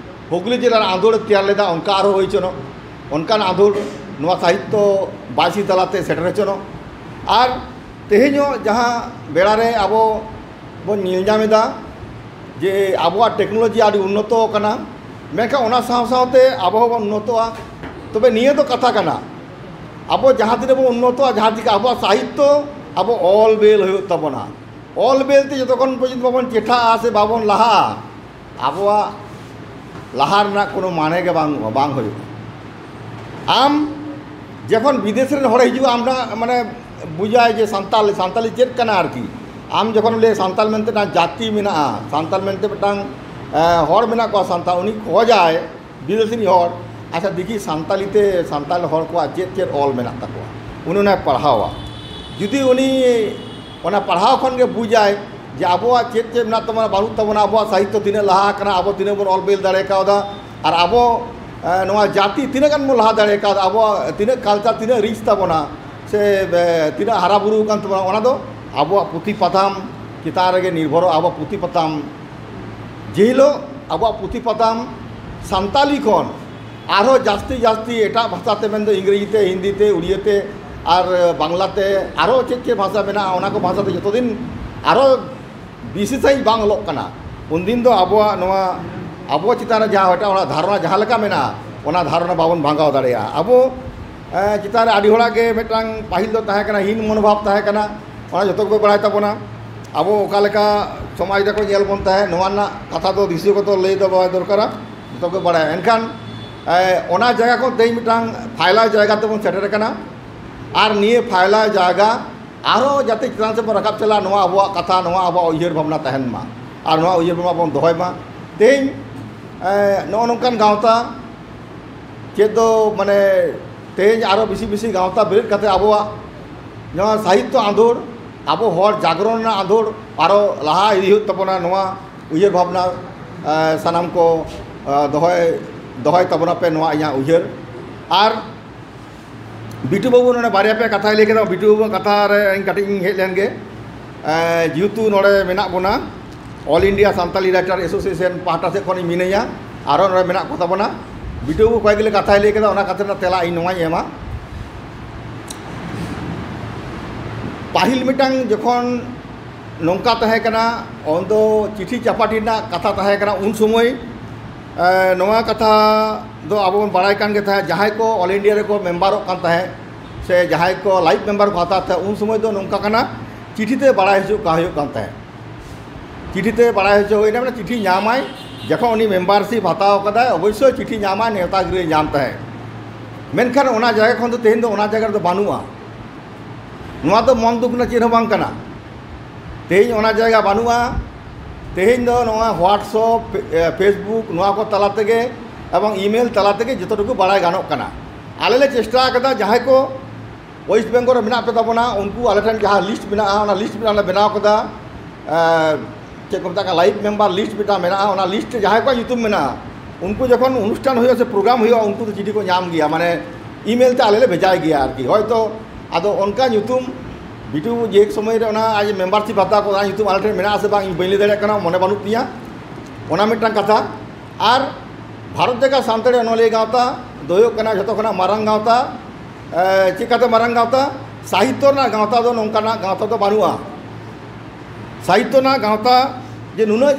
ᱦᱩᱜᱽᱞᱤ ᱡᱮᱞᱟ ᱨᱮ ᱟᱸᱫᱳᱲ ᱛᱮᱭᱟᱨ ᱞᱮᱫᱟ, ᱚᱱᱠᱟ ᱟᱨᱦᱚᱸ ᱦᱩᱭ ᱦᱚᱪᱚᱱᱚᱜ᱾ ᱚᱱᱠᱟᱱ ᱟᱸᱫᱳᱲ ᱱᱚᱣᱟ ᱥᱟᱦᱤᱛᱛᱚ ᱵᱟᱭᱥᱤ ᱛᱟᱞᱟᱛᱮ ᱥᱮᱴᱮᱨ ᱦᱚᱪᱚᱱᱚᱜ᱾ ᱟᱨ ᱛᱮᱦᱮᱧᱚᱜ ᱡᱟᱦᱟᱸ ᱵᱮᱲᱟ ᱨᱮ ᱟᱵᱚ ᱵᱚᱱ ᱧᱮᱞ ᱧᱟᱢ ᱮᱫᱟ ᱡᱮ ᱟᱵᱚᱣᱟᱜ ᱴᱮᱠᱱᱳᱞᱚᱡᱤ ᱟᱹᱰᱤ ᱩᱱᱱᱚᱛᱚ ᱟᱠᱟᱱᱟ, ᱢᱮᱱᱠᱷᱟᱱ ᱚᱱᱟ ᱥᱟᱶ ᱥᱟᱶᱛᱮ ᱟᱵᱚ ᱦᱚᱸᱵᱚᱱ ᱩᱱᱱᱚᱛᱚᱜᱼᱟ᱾ ᱛᱚᱵᱮ ᱱᱤᱭᱟᱹ ᱫᱚ ᱠᱟᱛᱷᱟ ᱠᱟᱱᱟ, ᱟᱵᱚ ᱡᱟᱦᱟᱸ ᱛᱤᱱᱟᱹᱜ ᱵᱚᱱ ᱩᱱᱱᱚᱛᱚᱜᱼᱟ, ᱡᱟᱦᱟᱸ ᱪᱤᱠᱟ ᱟᱵᱚᱣᱟᱜ ᱥᱟᱦᱤᱛᱛᱚ ᱟᱵᱚ ᱚᱞ ᱵᱮᱞ ᱦᱩᱭᱩᱜ ᱛᱟᱵᱚᱱᱟ᱾ ᱚᱞ ᱵᱮᱞ ᱛᱮ ᱡᱚᱛᱚᱠᱷᱚᱱ ᱯᱚᱨᱡᱚᱱᱛᱚ ᱵᱟᱵᱚᱱ ᱪᱮᱴᱷᱟᱜᱼᱟ ᱥᱮ ᱵᱟᱵᱚᱱ ᱞᱟᱦᱟᱜᱼᱟ, ᱟᱵᱚᱣᱟᱜ ᱞᱟᱦᱟ ᱨᱮᱱᱟᱜ ᱠᱳᱱᱳ ᱢᱟᱱᱮ ᱜᱮ ᱵᱟᱝ, ᱵᱟᱝ ᱦᱩᱭᱩᱜᱼᱟ᱾ ᱟᱢ ᱡᱚᱠᱷᱚᱱ ᱵᱤᱫᱮᱥ ᱨᱮᱱ ᱦᱚᱲᱮ ᱦᱤᱡᱩᱜᱼᱟ, ᱟᱢ ᱱᱟᱜ ᱢᱟᱱᱮ ᱵᱩᱡᱟᱭ ᱡᱮ ᱥᱟᱱᱛᱟᱞ, ᱥᱟᱱᱛᱟᱞᱤ ᱪᱮᱫ ᱠᱟᱱᱟ ᱟᱨᱠᱤ᱾ ᱟᱢ ᱡᱚᱠᱷᱚᱱ ᱞᱟᱹᱭ ᱥᱟᱱᱛᱟᱞ ᱢᱮᱱᱛᱮ ᱢᱤᱫᱴᱟᱝ ᱡᱟᱹᱛᱤ ᱢᱮᱱᱟᱜᱼᱟ, ᱥᱟᱱᱛᱟᱞ ᱢᱮᱱᱛᱮ ᱢᱤᱫᱴᱟᱝ, ᱮ, ᱦᱚᱲ ᱢᱮᱱᱟᱜ ᱠᱚᱣᱟ ᱥᱟᱱᱛᱟᱲ, ᱩᱱᱤ ᱠᱷᱚᱡᱟᱭ ᱵᱤᱫᱮᱥᱤ ᱦᱚᱲ, ᱟᱪᱪᱷᱟ ᱫᱮᱠᱷᱤ ᱥᱟᱱᱛᱟᱞᱤ ᱛᱮ ᱥᱟᱱᱛᱟᱲ ᱦᱚᱲ ᱠᱚᱣᱟᱜ ᱪᱮᱫ ᱪᱮᱫ ᱚᱞ ᱢᱮᱱᱟᱜ ᱛᱟᱠᱚᱣᱟ, ᱩᱱᱤ ᱚᱱᱟᱭ ᱯᱟᱲᱦᱟᱣᱟ᱾ ᱡᱩᱫᱤ ᱩᱱᱤ ᱚᱱᱟ ᱯᱟᱲᱦᱟᱣ ᱠᱷᱚᱱ ᱜᱮ ᱵᱩᱡᱟᱭ ᱡᱮ ᱟᱵᱚᱣᱟᱜ ᱪᱮᱫ ᱪᱮᱫ ᱢᱮᱱᱟᱜ ᱛᱟᱵᱚᱱᱟ, ᱵᱟᱹᱱᱩᱜ ᱛᱟᱵᱚᱱᱟ, ᱟᱵᱚᱣᱟᱜ ᱥᱟᱦᱤᱛᱛᱚ ᱛᱤᱱᱟᱹᱜ ᱞᱟᱦᱟ ᱟᱠᱟᱱᱟ, ᱟᱵᱚ ᱛᱤᱱᱟᱹᱜ ᱵᱚᱱ ᱚᱞ ᱵᱮᱞ ᱫᱟᱲᱮ ᱠᱟᱣᱫᱟ, ᱟᱨ ᱟᱵᱚ, ᱮ, ᱱᱚᱣᱟ ᱡᱟᱹᱛᱤ ᱛᱤᱱᱟᱹᱜ ᱜᱟᱱ ᱵᱚᱱ ᱞᱟᱦᱟ ᱫᱟᱲᱮ ᱠᱟᱣᱫᱟ, ᱟᱵᱚᱣᱟᱜ ᱛᱤᱱᱟᱹᱜ culture, ᱛᱤᱱᱟᱹᱜ rich ᱛᱟᱵᱚᱱᱟ, ᱥᱮ, ᱮ, ᱛᱤᱱᱟᱹᱜ ᱦᱟᱨᱟ ᱵᱩᱨᱩ ᱟᱠᱟᱱ ᱛᱟᱵᱚᱱᱟ, ᱚᱱᱟ ᱫᱚ ᱟᱵᱚᱣᱟᱜ ᱯᱩᱛᱷᱤ ᱯᱟᱛᱷᱟᱢ ᱪᱮᱛᱟᱱ ᱨᱮᱜᱮ ᱱᱤᱨᱵᱷᱚᱨᱚᱜᱼᱟ᱾ ᱟᱵᱚᱣᱟᱜ ᱯᱩᱛᱷᱤ ᱯᱟᱛᱷᱟᱢ ᱡᱮ ᱦᱤᱞᱳᱜ ᱟᱵᱚᱣᱟᱜ ᱯᱩᱛᱷᱤ ᱯᱟᱛᱷᱟᱢ ᱥᱟᱱᱛᱟᱞᱤ ᱠᱷᱚᱱ ᱟᱨᱦᱚᱸ ᱡᱟᱹᱥᱛᱤ ᱡᱟᱹᱥᱛᱤ ᱮᱴᱟᱜ ᱵᱷᱟᱥᱟ ᱛᱮ, ᱢᱮᱱᱫᱚ ᱤᱝᱨᱮᱡᱤ ᱛᱮ, ᱦᱤᱱᱫᱤ ᱛᱮ, ᱩᱲᱤᱭᱟᱹ ᱛᱮ, ᱟᱨ ᱵᱟᱝᱞᱟ ᱛᱮ, ᱟᱨᱦᱚᱸ ᱪᱮᱫ ᱪᱮᱫ ᱵᱷᱟᱥᱟ ᱢᱮᱱᱟᱜᱼᱟ, ᱚᱱᱟ ᱠᱚ ᱵᱷᱟᱥᱟ ᱛᱮ ᱡᱚᱛᱚ ᱫᱤᱱ ᱟᱨᱦᱚᱸ ᱵᱮᱥᱤ ᱥᱟᱺᱦᱤᱡ ᱵᱟᱝ ᱚᱞᱚᱜ ᱠᱟᱱᱟ, ᱩᱱᱫᱤᱱ ᱫᱚ ᱟᱵᱚᱣᱟᱜ ᱱᱚᱣᱟ, ᱟᱵᱚ ᱪᱮᱛᱟᱱ ᱨᱮ ᱡᱟᱦᱟᱸ ᱮᱴᱟᱜ ᱦᱚᱲᱟᱜ ᱫᱷᱟᱨᱚᱱᱟ ᱡᱟᱦᱟᱸ ᱞᱮᱠᱟ ᱢᱮᱱᱟᱜᱼᱟ, ᱚᱱᱟ ᱫᱷᱟᱨᱚᱱᱟ ᱵᱟᱵᱚᱱ ᱵᱷᱟᱸᱜᱟᱣ ᱫᱟᱲᱮᱭᱟᱜᱼᱟ᱾ ᱟᱵᱚ, ᱮ, ᱪᱮᱛᱟᱱ ᱨᱮ ᱟᱹᱰᱤ ᱦᱚᱲᱟᱜ ᱜᱮ ᱢᱤᱫᱴᱟᱝ ᱯᱟᱹᱦᱤᱞ ᱫᱚ ᱛᱟᱦᱮᱸ ᱠᱟᱱᱟ, ᱦᱤᱱ ᱢᱚᱱᱳᱵᱷᱟᱵ ᱛᱟᱦᱮᱸ ᱠᱟᱱᱟ, ᱚᱱᱟ ᱡᱚᱛᱚ ᱜᱮᱯᱮ ᱵᱟᱲᱟᱭ ᱛᱟᱵᱚᱱᱟ᱾ ᱟᱵᱚ ᱚᱠᱟ ᱞᱮᱠᱟ ᱥᱚᱢᱟᱡᱽ ᱨᱮᱠᱚ ᱧᱮᱞ ᱵᱚᱱ ᱛᱟᱦᱮᱸᱫ, ᱱᱚᱣᱟ ᱨᱮᱱᱟᱜ ᱠᱟᱛᱷᱟ ᱫᱚ ᱫᱤᱥᱟᱹ ᱠᱚᱫᱚ ᱞᱟᱹᱭ ᱫᱚ ᱵᱟᱭ ᱫᱚᱨᱠᱟᱨᱟ, ᱡᱚᱛᱚ ᱜᱮ ᱵᱟᱲᱟᱭᱟ᱾ ᱮᱱᱠᱷᱟᱱ, ᱮ, ᱚᱱᱟ ᱡᱟᱭᱜᱟ ᱠᱷᱚᱱ ᱛᱮᱦᱮᱧ ᱢᱤᱫᱴᱟᱝ ᱯᱷᱟᱭᱞᱟ ᱡᱟᱭᱜᱟ ᱛᱮᱵᱚᱱ ᱥᱮᱴᱮᱨ ᱟᱠᱟᱱᱟ᱾ ᱟᱨ ᱱᱤᱭᱟᱹ ᱯᱷᱟᱭᱞᱟ ᱡᱟᱭᱜᱟ ᱟᱨᱦᱚᱸ ᱡᱟᱛᱮ ᱪᱮᱛᱟᱱ ᱥᱮᱫ ᱵᱚᱱ ᱨᱟᱠᱟᱵ ᱪᱟᱞᱟᱜ, ᱱᱚᱣᱟ ᱟᱵᱚᱣᱟᱜ ᱠᱟᱛᱷᱟ, ᱱᱚᱣᱟ ᱟᱵᱚᱣᱟᱜ ᱩᱭᱦᱟᱹᱨ ᱵᱷᱟᱵᱽᱱᱟ ᱛᱟᱦᱮᱱ ᱢᱟ, ᱟᱨ ᱱᱚᱣᱟ ᱩᱭᱦᱟᱹᱨ ᱵᱷᱟᱵᱽᱱᱟ ᱵᱚᱱ ᱫᱚᱦᱚᱭ ᱢᱟ᱾ ᱛᱮᱦᱮᱧ, ᱮ, ᱱᱚᱜᱼᱚ ᱱᱚᱝᱠᱟᱱ ᱜᱟᱶᱛᱟ ᱪᱮᱫ ᱫᱚ ᱢᱟᱱᱮ ᱛᱮᱦᱮᱧ ᱟᱨᱚ ᱵᱮᱥᱤ ᱵᱮᱥᱤ ᱜᱟᱶᱛᱟ ᱵᱮᱨᱮᱫ ᱠᱟᱛᱮ ᱟᱵᱚᱣᱟᱜ ᱱᱚᱣᱟ ᱥᱟᱦᱤᱛᱛᱚ ᱟᱸᱫᱳᱲ, ᱟᱵᱚ ᱦᱚᱲ ᱡᱟᱜᱽᱨᱚᱱ ᱨᱮᱱᱟᱜ ᱟᱸᱫᱳᱲ ᱟᱨᱚ ᱞᱟᱦᱟ ᱤᱫᱤ ᱦᱩᱭᱩᱜ ᱛᱟᱵᱚᱱᱟ᱾ ᱱᱚᱣᱟ ᱩᱭᱦᱟᱹᱨ ᱵᱷᱟᱵᱽᱱᱟ, ᱮ, ᱥᱟᱱᱟᱢ ᱠᱚ, ᱮ, ᱫᱚᱦᱚᱭ, ᱫᱚᱦᱚᱭ ᱛᱟᱵᱚᱱᱟ ᱯᱮ, ᱱᱚᱣᱟ ᱤᱧᱟᱹᱜ ᱩᱭᱦᱟᱹᱨ᱾ ᱟᱨ ᱵᱤᱴᱩ ᱵᱟᱹᱵᱩ ᱱᱚᱰᱮ ᱵᱟᱨᱭᱟ ᱯᱮᱭᱟ ᱠᱟᱛᱷᱟᱭ ᱞᱟᱹᱭ ᱠᱮᱫᱟ, ᱵᱤᱴᱩ ᱵᱟᱹᱵᱩᱣᱟᱜ ᱠᱟᱛᱷᱟ ᱨᱮ ᱤᱧ ᱠᱟᱹᱴᱤᱡ ᱤᱧ ᱦᱮᱡ ᱞᱮᱱ ᱜᱮ᱾ ᱮ, ᱡᱮᱦᱮᱛᱩ ᱱᱚᱰᱮ ᱢᱮᱱᱟᱜ ᱵᱚᱱᱟ, All India Santali Writer Association ᱯᱟᱦᱴᱟ ᱥᱮᱫ ᱠᱷᱚᱱ ᱤᱧ ᱢᱤᱱᱟᱹᱧᱟ, ᱟᱨᱚ ᱱᱚᱰᱮ ᱢᱮᱱᱟᱜ ᱠᱚ ᱛᱟᱵᱚᱱᱟ᱾ ᱵᱤᱴᱩ ᱵᱟᱹᱵᱩ ᱠᱚᱭᱮᱠ ᱜᱩᱞᱤ ᱠᱟᱛᱷᱟᱭ ᱞᱟᱹᱭ ᱠᱮᱫᱟ, ᱚᱱᱟ ᱠᱟᱛᱷᱟ ᱨᱮᱱᱟᱜ ᱛᱮᱞᱟ ᱤᱧ ᱱᱚᱣᱟᱧ ᱮᱢᱟ᱾ ᱯᱟᱹᱦᱤᱞ ᱢᱤᱫᱴᱟᱝ ᱡᱚᱠᱷᱚᱱ ᱱᱚᱝᱠᱟ ᱛᱟᱦᱮᱸ ᱠᱟᱱᱟ, ᱩᱱᱫᱚ ᱪᱤᱴᱷᱤ ᱪᱟᱯᱟᱴᱤ ᱨᱮᱱᱟᱜ ᱠᱟᱛᱷᱟ ᱛᱟᱦᱮᱸ ᱠᱟᱱᱟ᱾ ᱩᱱ ᱥᱚᱢᱚᱭ, ᱮ, ᱱᱚᱣᱟ ᱠᱟᱛᱷᱟ ᱫᱚ ᱟᱵᱚ ᱵᱚᱱ ᱵᱟᱲᱟᱭ ᱠᱟᱱ ᱜᱮ ᱛᱟᱦᱮᱸᱫ, ᱡᱟᱦᱟᱸᱭ ᱠᱚ ᱚᱞ ᱤᱱᱰᱤᱭᱟ ᱨᱮᱠᱚ ᱢᱮᱢᱵᱟᱨᱚᱜ ᱠᱟᱱ ᱛᱟᱦᱮᱸᱫ ᱥᱮ ᱡᱟᱦᱟᱸᱭ ᱠᱚ ᱞᱟᱭᱤᱯᱷ ᱢᱮᱢᱵᱟᱨ ᱠᱚ ᱦᱟᱛᱟᱣ ᱛᱟᱦᱮᱸᱫ, ᱩᱱ ᱥᱚᱢᱚᱭ ᱫᱚ ᱱᱚᱝᱠᱟ ᱠᱟᱱᱟ, ᱪᱤᱴᱷᱤ ᱛᱮ ᱵᱟᱲᱟᱭ ᱦᱚᱪᱚ ᱠᱟᱜ ᱦᱩᱭᱩᱜ ᱠᱟᱱ ᱛᱟᱦᱮᱸᱫ᱾ ᱪᱤᱴᱷᱤ ᱛᱮ ᱵᱟᱲᱟᱭ ᱦᱚᱪᱚ ᱦᱩᱭᱱᱟ, ᱢᱟᱱᱮ ᱪᱤᱴᱷᱤ ᱧᱟᱢᱟᱭ, ᱡᱚᱠᱷᱚᱱ ᱩᱱᱤ ᱢᱮᱢᱵᱟᱨᱥᱤᱯ ᱦᱟᱛᱟᱣ ᱠᱟᱫᱟᱭ, ᱚᱵᱚᱥᱥᱳᱭ ᱪᱤᱴᱷᱤ ᱧᱟᱢᱟᱭ, ᱱᱮᱣᱛᱟ ᱜᱤᱨᱟᱹ ᱧᱟᱢ ᱛᱟᱦᱮᱸᱫ᱾ ᱢᱮᱱᱠᱷᱟᱱ ᱚᱱᱟ ᱡᱟᱭᱜᱟ ᱠᱷᱚᱱ ᱫᱚ ᱛᱮᱦᱮᱧ ᱫᱚ ᱚᱱᱟ ᱡᱟᱭᱜᱟ ᱨᱮᱫᱚ ᱵᱟᱹᱱᱩᱜᱼᱟ᱾ ᱱᱚᱣᱟ ᱫᱚ ᱢᱚᱱ ᱫᱩᱠ ᱨᱮᱱᱟᱜ ᱪᱮᱫ ᱦᱚᱸ ᱵᱟᱝ ᱠᱟᱱᱟ᱾ ᱛᱮᱦᱮᱧ ᱚᱱᱟ ᱡᱟᱭᱜᱟ ᱵᱟᱹᱱᱩᱜᱼᱟ᱾ ᱛᱮᱦᱮᱧ ᱫᱚ ᱱᱚᱣᱟ WhatsApp, ᱮ, Facebook, ᱱᱚᱣᱟ ᱠᱚ ᱛᱟᱞᱟ ᱛᱮᱜᱮ ᱮᱵᱚᱝ ᱤᱢᱮᱞ ᱛᱟᱞᱟ ᱛᱮᱜᱮ ᱡᱚᱛᱚ ᱴᱩᱠᱩ ᱵᱟᱲᱟᱭ ᱜᱟᱱᱚᱜ ᱠᱟᱱᱟ᱾ ᱟᱞᱮ ᱞᱮ ᱪᱮᱥᱴᱟ ᱟᱠᱟᱫᱟ, ᱡᱟᱦᱟᱸᱭ ᱠᱚ ᱳᱭᱮᱥᱴ ᱵᱮᱝᱜᱚᱞ ᱨᱮ ᱢᱮᱱᱟᱜ ᱯᱮ ᱛᱟᱵᱚᱱᱟ, ᱩᱱᱠᱩ ᱟᱞᱮ ᱴᱷᱮᱱ ᱡᱟᱦᱟᱸ ᱞᱤᱥᱴ ᱢᱮᱱᱟᱜᱼᱟ, ᱚᱱᱟ ᱞᱤᱥᱴ ᱢᱤᱫᱴᱟᱝ ᱞᱮ ᱵᱮᱱᱟᱣ ᱠᱟᱫᱟ᱾ ᱮ, ᱪᱮᱫ ᱠᱚ ᱢᱮᱛᱟᱜ ᱠᱟᱱᱟ, ᱞᱟᱭᱤᱯᱷ ᱢᱮᱢᱵᱟᱨ ᱞᱤᱥᱴ ᱢᱤᱫᱴᱟᱝ ᱢᱮᱱᱟᱜᱼᱟ᱾ ᱚᱱᱟ ᱞᱤᱥᱴ ᱨᱮ ᱡᱟᱦᱟᱸᱭ ᱠᱚᱣᱟᱜ ᱧᱩᱛᱩᱢ ᱢᱮᱱᱟᱜᱼᱟ, ᱩᱱᱠᱩ ᱡᱚᱠᱷᱚᱱ ᱚᱱᱩᱥᱴᱷᱟᱱ ᱦᱩᱭᱩᱜᱼᱟ ᱥᱮ ᱯᱨᱳᱜᱨᱟᱢ ᱦᱩᱭᱩᱜᱼᱟ, ᱩᱱᱠᱩ ᱫᱚ ᱪᱤᱴᱷᱤ ᱠᱚ ᱧᱟᱢ ᱜᱮᱭᱟ, ᱢᱟᱱᱮ ᱤᱢᱮᱞ ᱛᱮ ᱟᱞᱮ ᱞᱮ ᱵᱷᱮᱡᱟᱭ ᱜᱮᱭᱟ ᱟᱨᱠᱤ᱾ ᱦᱚᱭᱛᱳ ᱟᱫᱚ ᱚᱱᱠᱟ ᱧᱩᱛᱩᱢ ᱵᱤᱴᱩ ᱡᱮ ᱥᱚᱢᱚᱭ ᱨᱮ ᱚᱱᱟ ᱟᱡ ᱢᱮᱢᱵᱟᱨᱥᱤᱯ ᱦᱟᱛᱟᱣ ᱠᱚ, ᱚᱱᱟ ᱧᱩᱛᱩᱢ ᱟᱞᱮ ᱴᱷᱮᱱ ᱢᱮᱱᱟᱜᱼᱟ ᱥᱮ ᱵᱟᱝ, ᱤᱧ ᱵᱟᱹᱧ ᱞᱟᱹᱭ ᱫᱟᱲᱮᱭᱟᱜ ᱠᱟᱱᱟ, ᱢᱚᱱᱮ ᱵᱟᱹᱱᱩᱜ ᱛᱤᱧᱟᱹ᱾ ᱚᱱᱟ ᱢᱤᱫᱴᱟᱝ ᱠᱟᱛᱷᱟ᱾ ᱟᱨ ᱵᱷᱟᱨᱚᱛ ᱡᱟᱠᱟᱛ ᱥᱟᱱᱛᱟᱲᱤ ᱚᱱᱚᱞᱤᱭᱟᱹ ᱜᱟᱶᱛᱟ ᱫᱚ ᱦᱩᱭᱩᱜ ᱠᱟᱱᱟ ᱡᱷᱚᱛᱚ ᱠᱷᱚᱱᱟᱜ ᱢᱟᱨᱟᱝ ᱜᱟᱶᱛᱟ᱾ ᱮ, ᱪᱮᱫ ᱠᱟᱛᱮ ᱢᱟᱨᱟᱝ ᱜᱟᱶᱛᱟ? ᱥᱟᱦᱤᱛᱛᱚ ᱨᱮᱱᱟᱜ ᱜᱟᱶᱛᱟ ᱫᱚ ᱱᱚᱝᱠᱟᱱᱟᱜ ᱜᱟᱶᱛᱟ ᱫᱚ ᱵᱟᱹᱱᱩᱜᱼᱟ᱾ ᱥᱟᱦᱤᱛᱛᱚ ᱨᱮᱱᱟᱜ ᱜᱟᱶᱛᱟ ᱡᱮ ᱱᱩᱱᱟᱹᱜ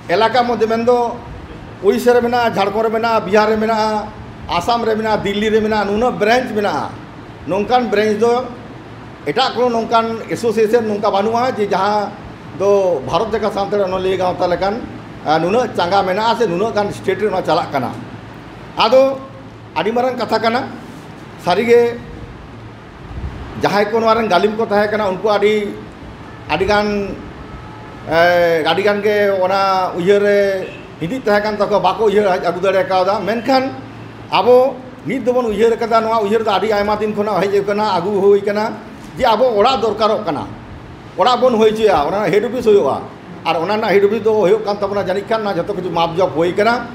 ᱮᱞᱟᱠᱟ ᱢᱚᱫᱽᱫᱷᱮ, ᱢᱮᱱᱫᱚ ᱳᱲᱤᱥᱥᱟ ᱨᱮ ᱢᱮᱱᱟᱜᱼᱟ, ᱡᱷᱟᱲᱠᱷᱚᱸᱰ ᱨᱮ ᱢᱮᱱᱟᱜᱼᱟ, ᱵᱤᱦᱟᱨ ᱨᱮ ᱢᱮᱱᱟᱜᱼᱟ, ᱟᱥᱟᱢ ᱨᱮ ᱢᱮᱱᱟᱜᱼᱟ, ᱫᱤᱞᱞᱤ ᱨᱮ ᱢᱮᱱᱟᱜᱼᱟ, ᱱᱩᱱᱟᱹᱜ ᱵᱨᱟᱧᱪ ᱢᱮᱱᱟᱜᱼᱟ᱾ ᱱᱚᱝᱠᱟᱱ ᱵᱨᱟᱧᱪ ᱫᱚ ᱮᱴᱟᱜ ᱠᱳᱱᱳ ᱱᱚᱝᱠᱟᱱ ᱮᱥᱳᱥᱤᱭᱮᱥᱚᱱ ᱱᱚᱝᱠᱟ ᱵᱟᱹᱱᱩᱜᱼᱟ ᱡᱮ ᱡᱟᱦᱟᱸ ᱫᱚ ᱵᱷᱟᱨᱚᱛ ᱡᱟᱠᱟᱛ ᱥᱟᱱᱛᱟᱲᱤ ᱚᱱᱚᱞᱤᱭᱟᱹ ᱜᱟᱶᱛᱟ ᱞᱮᱠᱟᱱ, ᱟ, ᱱᱩᱱᱟᱹᱜ ᱪᱟᱸᱜᱟ ᱢᱮᱱᱟᱜᱼᱟ ᱥᱮ ᱱᱩᱱᱟᱹᱜ ᱜᱟᱱ ᱥᱴᱮᱴ ᱨᱮ ᱱᱚᱣᱟ ᱪᱟᱞᱟᱜ ᱠᱟᱱᱟ᱾ ᱟᱫᱚ ᱟᱹᱰᱤ ᱢᱟᱨᱟᱝ ᱠᱟᱛᱷᱟ ᱠᱟᱱᱟ᱾ ᱥᱟᱹᱨᱤᱜᱮ ᱡᱟᱦᱟᱸᱭ ᱠᱚ ᱱᱚᱣᱟ ᱨᱮᱱ ᱜᱟᱹᱞᱤᱢ ᱠᱚ ᱛᱟᱦᱮᱸ ᱠᱟᱱᱟ, ᱩᱱᱠᱩ ᱟᱹᱰᱤ, ᱟᱹᱰᱤᱜᱟᱱ, ᱮ, ᱟᱹᱰᱤᱜᱟᱱ ᱜᱮ ᱚᱱᱟ ᱩᱭᱦᱟᱹᱨ ᱨᱮ ᱦᱤᱫᱤᱡ ᱛᱟᱦᱮᱸ ᱠᱟᱱ ᱛᱟᱠᱚᱣᱟ, ᱵᱟᱠᱚ ᱩᱭᱦᱟᱹᱨ ᱟᱹᱜᱩ ᱫᱟᱲᱮ ᱠᱟᱣᱫᱟ᱾ ᱢᱮᱱᱠᱷᱟᱱ ᱟᱵᱚ ᱱᱤᱛ ᱫᱚᱵᱚᱱ ᱩᱭᱦᱟᱹᱨ ᱠᱟᱫᱟ, ᱱᱚᱣᱟ ᱩᱭᱦᱟᱹᱨ ᱫᱚ ᱟᱹᱰᱤ ᱟᱭᱢᱟ ᱫᱤᱱ ᱠᱷᱚᱱᱟᱜ ᱦᱮᱡ ᱟᱠᱟᱱᱟ, ᱟᱹᱜᱩ ᱦᱩᱭ ᱠᱟᱱᱟ, ᱡᱮ ᱟᱵᱚ ᱚᱲᱟᱜ ᱫᱚᱨᱠᱟᱨᱚᱜ ᱠᱟᱱᱟ, ᱚᱲᱟᱜ ᱵᱚᱱ ᱦᱩᱭ ᱦᱚᱪᱚᱭᱟ, ᱚᱱᱟ ᱨᱮᱱᱟᱜ ᱦᱮᱰ ᱚᱯᱷᱤᱥ ᱦᱩᱭᱩᱜᱼᱟ᱾ ᱟᱨ ᱚᱱᱟ ᱨᱮᱱᱟᱜ ᱦᱮᱰ ᱚᱯᱷᱤᱥ ᱫᱚ ᱦᱩᱭᱩᱜ ᱠᱟᱱ ᱛᱟᱵᱚᱱᱟ, ᱡᱟᱹᱱᱤᱡ ᱠᱷᱟᱱ ᱚᱱᱟ ᱡᱚᱛᱚ ᱠᱤᱪᱷᱩ ᱢᱟᱯ ᱡᱚᱯ ᱦᱩᱭ ᱠᱟᱱᱟ᱾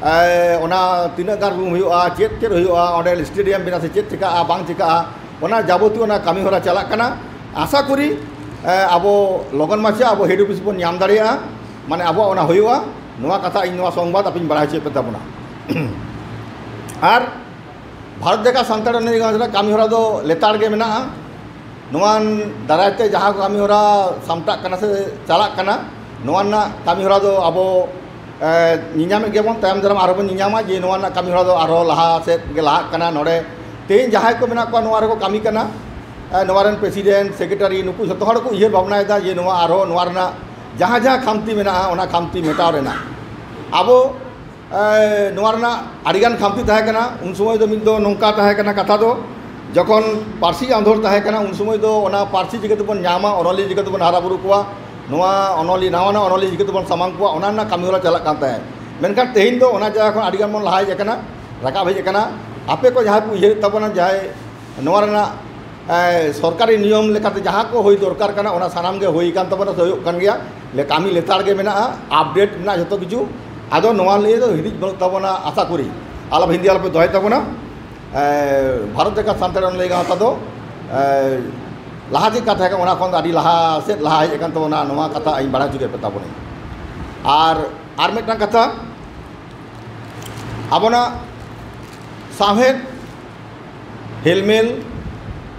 ᱮ, ᱚᱱᱟ ᱛᱤᱱᱟᱹᱜ ᱜᱟᱱ ᱨᱩᱢ ᱦᱩᱭᱩᱜᱼᱟ, ᱪᱮᱫ ᱪᱮᱫ ᱦᱩᱭᱩᱜᱼᱟ, ᱚᱸᱰᱮ ᱥᱴᱮᱰᱤᱭᱟᱢ ᱵᱮᱱᱟᱣ ᱥᱮ ᱪᱮᱫ ᱪᱤᱠᱟᱹᱜᱼᱟ, ᱵᱟᱝ ᱪᱤᱠᱟᱹᱜᱼᱟ, ᱚᱱᱟ ᱡᱟᱵᱚᱛᱤᱭᱚ ᱚᱱᱟ ᱠᱟᱹᱢᱤ ᱦᱚᱨᱟ ᱪᱟᱞᱟᱜ ᱠᱟᱱᱟ᱾ ᱟᱥᱟ ᱠᱚᱨᱤ, ᱮ, ᱟᱵᱚ ᱞᱚᱜᱚᱱ ᱢᱟᱪᱷᱟ ᱟᱵᱚ ᱦᱮᱰ ᱚᱯᱷᱤᱥ ᱵᱚᱱ ᱧᱟᱢ ᱫᱟᱲᱮᱭᱟᱜᱼᱟ, ᱢᱟᱱᱮ ᱟᱵᱚᱣᱟᱜ ᱚᱱᱟ ᱦᱩᱭᱩᱜᱼᱟ᱾ ᱱᱚᱣᱟ ᱠᱟᱛᱷᱟ ᱤᱧ ᱱᱚᱣᱟ ᱥᱚᱝᱵᱟᱫ ᱟᱯᱮᱧ ᱵᱟᱲᱟᱭ ᱦᱚᱪᱚᱭᱮᱫ ᱯᱮ ᱛᱟᱵᱚᱱᱟ᱾ ᱟᱨ ᱵᱷᱟᱨᱚᱛ ᱡᱟᱠᱟᱛ ᱥᱟᱱᱛᱟᱲ ᱚᱱᱚᱞᱤᱭᱟᱹ ᱜᱟᱶᱛᱟ ᱨᱮᱱᱟᱜ ᱠᱟᱹᱢᱤ ᱦᱚᱨᱟ ᱫᱚ ᱞᱮᱛᱟᱲ ᱜᱮ ᱢᱮᱱᱟᱜᱼᱟ᱾ ᱱᱚᱣᱟ ᱫᱟᱨᱟᱭ ᱛᱮ ᱡᱟᱦᱟᱸ ᱠᱚ ᱠᱟᱹᱢᱤ ᱦᱚᱨᱟ ᱥᱟᱢᱴᱟᱜ ᱠᱟᱱᱟ ᱥᱮ ᱪᱟᱞᱟᱜ ᱠᱟᱱᱟ, ᱱᱚᱣᱟ ᱨᱮᱱᱟᱜ ᱠᱟᱹᱢᱤ ᱦᱚᱨᱟ ᱫᱚ ᱟᱵᱚ, ᱮ, ᱧᱮᱧᱟᱢᱮᱫ ᱜᱮᱭᱟᱵᱚᱱ, ᱛᱟᱭᱚᱢ ᱫᱟᱨᱟᱢ ᱟᱨᱦᱚᱸ ᱵᱚᱱ ᱧᱮᱧᱟᱢᱟ ᱡᱮ ᱱᱚᱣᱟ ᱨᱮᱱᱟᱜ ᱠᱟᱹᱢᱤ ᱦᱚᱨᱟ ᱫᱚ ᱟᱨᱦᱚᱸ ᱞᱟᱦᱟ ᱥᱮᱫ ᱜᱮ ᱞᱟᱦᱟᱜ ᱠᱟᱱᱟ᱾ ᱱᱚᱰᱮ ᱛᱮᱦᱮᱧ ᱡᱟᱦᱟᱸᱭ ᱠᱚ ᱢᱮᱱᱟᱜ ᱠᱚᱣᱟ ᱱᱚᱣᱟ ᱨᱮᱠᱚ ᱠᱟᱹᱢᱤ ᱠᱟᱱᱟ, ᱮ, ᱱᱚᱣᱟ ᱨᱮᱱ president, secretary, ᱱᱩᱠᱩ ᱡᱷᱚᱛᱚ ᱦᱚᱲ ᱠᱚ ᱩᱭᱦᱟᱹᱨ ᱵᱷᱟᱵᱽᱱᱟᱭᱮᱫᱟ ᱡᱮ ᱱᱚᱣᱟ ᱟᱨᱦᱚᱸ ᱱᱚᱣᱟ ᱨᱮᱱᱟᱜ ᱡᱟᱦᱟᱸ ᱡᱟᱦᱟᱸ ᱠᱷᱟᱢᱛᱤ ᱢᱮᱱᱟᱜᱼᱟ, ᱚᱱᱟ ᱠᱷᱟᱢᱛᱤ ᱢᱮᱴᱟᱣ ᱨᱮᱱᱟᱜ᱾ ᱟᱵᱚ ᱮ, ᱱᱚᱣᱟ ᱨᱮᱱᱟᱜ ᱟᱹᱰᱤᱜᱟᱱ ᱠᱷᱟᱢᱛᱤ ᱛᱟᱦᱮᱸ ᱠᱟᱱᱟ᱾ ᱩᱱ ᱥᱚᱢᱚᱭ ᱫᱚ ᱢᱤᱫ ᱫᱚ ᱱᱚᱝᱠᱟ ᱛᱟᱦᱮᱸ ᱠᱟᱱᱟ ᱠᱟᱛᱷᱟ ᱫᱚ, ᱡᱚᱠᱷᱚᱱ ᱯᱟᱹᱨᱥᱤ ᱟᱸᱫᱳᱲ ᱛᱟᱦᱮᱸ ᱠᱟᱱᱟ, ᱩᱱ ᱥᱚᱢᱚᱭ ᱫᱚ ᱚᱱᱟ ᱯᱟᱹᱨᱥᱤ ᱪᱤᱠᱟᱹ ᱛᱮᱵᱚᱱ ᱧᱟᱢᱟ, ᱚᱱᱚᱞᱤᱭᱟᱹ ᱪᱤᱠᱟᱹ ᱛᱮᱵᱚᱱ ᱦᱟᱨᱟ ᱵᱩᱨᱩ ᱠᱚᱣᱟ, ᱱᱚᱣᱟ ᱚᱱᱚᱞᱤᱭᱟᱹ, ᱱᱟᱣᱟ ᱱᱟᱣᱟ ᱚᱱᱚᱞᱤᱭᱟᱹ ᱪᱤᱠᱟᱹ ᱛᱮᱵᱚᱱ ᱥᱟᱢᱟᱝ ᱠᱚᱣᱟ, ᱚᱱᱟ ᱨᱮᱱᱟᱜ ᱠᱟᱹᱢᱤ ᱦᱚᱨᱟ ᱪᱟᱞᱟᱜ ᱠᱟᱱ ᱛᱟᱦᱮᱸᱫ᱾ ᱢᱮᱱᱠᱷᱟᱱ ᱛᱮᱦᱮᱧ ᱫᱚ ᱚᱱᱟ ᱡᱟᱭᱜᱟ ᱠᱷᱚᱱ ᱟᱹᱰᱤᱜᱟᱱ ᱵᱚᱱ ᱞᱟᱦᱟ ᱦᱮᱡ ᱟᱠᱟᱱᱟ, ᱨᱟᱠᱟᱵ ᱦᱮᱡ ᱟᱠᱟᱱᱟ᱾ ᱟᱯᱮ ᱠᱚ ᱡᱟᱦᱟᱸᱭ ᱯᱮ ᱩᱭᱦᱟᱹᱨᱮᱫ ᱛᱟᱵᱚᱱᱟ, ᱡᱟᱦᱟᱸᱭ ᱱᱚᱣᱟ ᱨᱮᱱᱟᱜ, ᱮ, ᱥᱚᱨᱠᱟᱨᱤ ᱱᱤᱭᱚᱢ ᱞᱮᱠᱟᱛᱮ ᱡᱟᱦᱟᱸ ᱠᱚ ᱦᱩᱭ ᱫᱚᱨᱠᱟᱨ ᱠᱟᱱᱟ, ᱚᱱᱟ ᱥᱟᱱᱟᱢ ᱜᱮ ᱦᱩᱭ ᱟᱠᱟᱱ ᱛᱟᱵᱚᱱᱟ ᱥᱮ ᱦᱩᱭᱩᱜ ᱠᱟᱱ ᱜᱮᱭᱟ᱾ ᱞᱮ-, ᱠᱟᱹᱢᱤ ᱞᱮᱛᱟᱲ ᱜᱮ ᱢᱮᱱᱟᱜᱼᱟ, update ᱢᱮᱱᱟᱜᱼᱟ ᱡᱷᱚᱛᱚ ᱠᱤᱪᱷᱩ᱾ ᱟᱫᱚ ᱱᱚᱣᱟ ᱱᱤᱭᱮ ᱫᱚ ᱦᱤᱫᱤᱡ ᱵᱟᱹᱱᱩᱜ ᱛᱟᱵᱚᱱᱟ, ᱟᱥᱟ ᱠᱚᱨᱤ᱾ ᱟᱞᱚᱯᱮ ᱦᱤᱫᱤᱡ, ᱟᱞᱚᱯᱮ ᱫᱚᱦᱚᱭ ᱛᱟᱵᱚᱱᱟ᱾ ᱮ, ᱵᱷᱟᱨᱚᱛ ᱡᱟᱠᱟᱛ ᱥᱟᱱᱛᱟᱲ ᱚᱱᱚᱞᱤᱭᱟᱹ ᱜᱟᱶᱛᱟ ᱫᱚ, ᱮ, ᱞᱟᱦᱟ ᱪᱮᱫ ᱠᱟᱛᱷᱟ ᱠᱟᱱᱟ, ᱚᱱᱟ ᱠᱷᱚᱱ ᱫᱚ ᱟᱹᱰᱤ ᱞᱟᱦᱟ ᱥᱮᱫ ᱞᱟᱦᱟ ᱦᱮᱡ ᱟᱠᱟᱱ ᱛᱟᱵᱚᱱᱟ, ᱱᱚᱣᱟ ᱠᱟᱛᱷᱟ ᱤᱧ ᱵᱟᱲᱟᱭ ᱦᱚᱪᱚ ᱠᱮᱫ ᱯᱮ ᱛᱟᱵᱚᱱᱟᱹᱧ᱾ ᱟᱨ, ᱟᱨ ᱢᱤᱫᱴᱟᱝ ᱠᱟᱛᱷᱟ, ᱟᱵᱚᱱᱟᱜ ᱥᱟᱶᱦᱮᱫ ᱦᱮᱞᱢᱮᱞ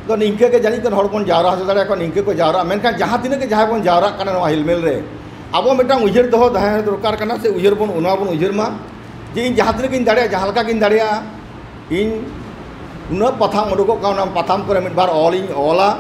ᱫᱚ ᱱᱤᱝᱠᱟᱹ ᱜᱮ ᱡᱟᱹᱱᱤᱡ ᱠᱷᱟᱱ ᱦᱚᱲ ᱵᱚᱱ ᱡᱟᱣᱨᱟ ᱦᱚᱪᱚ ᱫᱟᱲᱮᱭᱟᱠᱚᱣᱟ, ᱱᱤᱝᱠᱟᱹ ᱠᱚ ᱡᱟᱣᱨᱟᱜᱼᱟ᱾ ᱢᱮᱱᱠᱷᱟᱱ ᱡᱟᱦᱟᱸ ᱛᱤᱱᱟᱹᱜ ᱜᱮ ᱡᱟᱦᱟᱸᱭ ᱵᱚᱱ ᱡᱟᱣᱨᱟᱜ ᱠᱟᱱᱟ ᱱᱚᱣᱟ ᱦᱮᱞᱢᱮᱞ ᱨᱮ, ᱟᱵᱚ ᱢᱤᱫᱴᱟᱝ ᱩᱭᱦᱟᱹᱨ ᱫᱚᱦᱚ ᱛᱟᱦᱮᱸ ᱫᱚᱨᱠᱟᱨ ᱠᱟᱱᱟ, ᱥᱮ ᱩᱭᱦᱟᱹᱨ ᱵᱚᱱ, ᱚᱱᱟ ᱵᱚᱱ ᱩᱭᱦᱟᱹᱨ ᱢᱟ ᱡᱮ ᱤᱧ ᱡᱟᱦᱟᱸ ᱛᱤᱱᱟᱹᱜ ᱜᱤᱧ ᱫᱟᱲᱮᱭᱟᱜᱼᱟ, ᱡᱟᱦᱟᱸ ᱞᱮᱠᱟ ᱜᱤᱧ ᱫᱟᱲᱮᱭᱟᱜᱼᱟ, ᱤᱧ ᱩᱱᱟᱹᱜ ᱯᱟᱛᱷᱟᱢ ᱩᱰᱩᱠᱚᱜ ᱠᱟᱱᱟ, ᱚᱱᱟ ᱯᱟᱛᱷᱟᱢ ᱠᱚᱨᱮ ᱢᱤᱫ ᱵᱟᱨ ᱚᱞᱤᱧ ᱚᱞᱟ᱾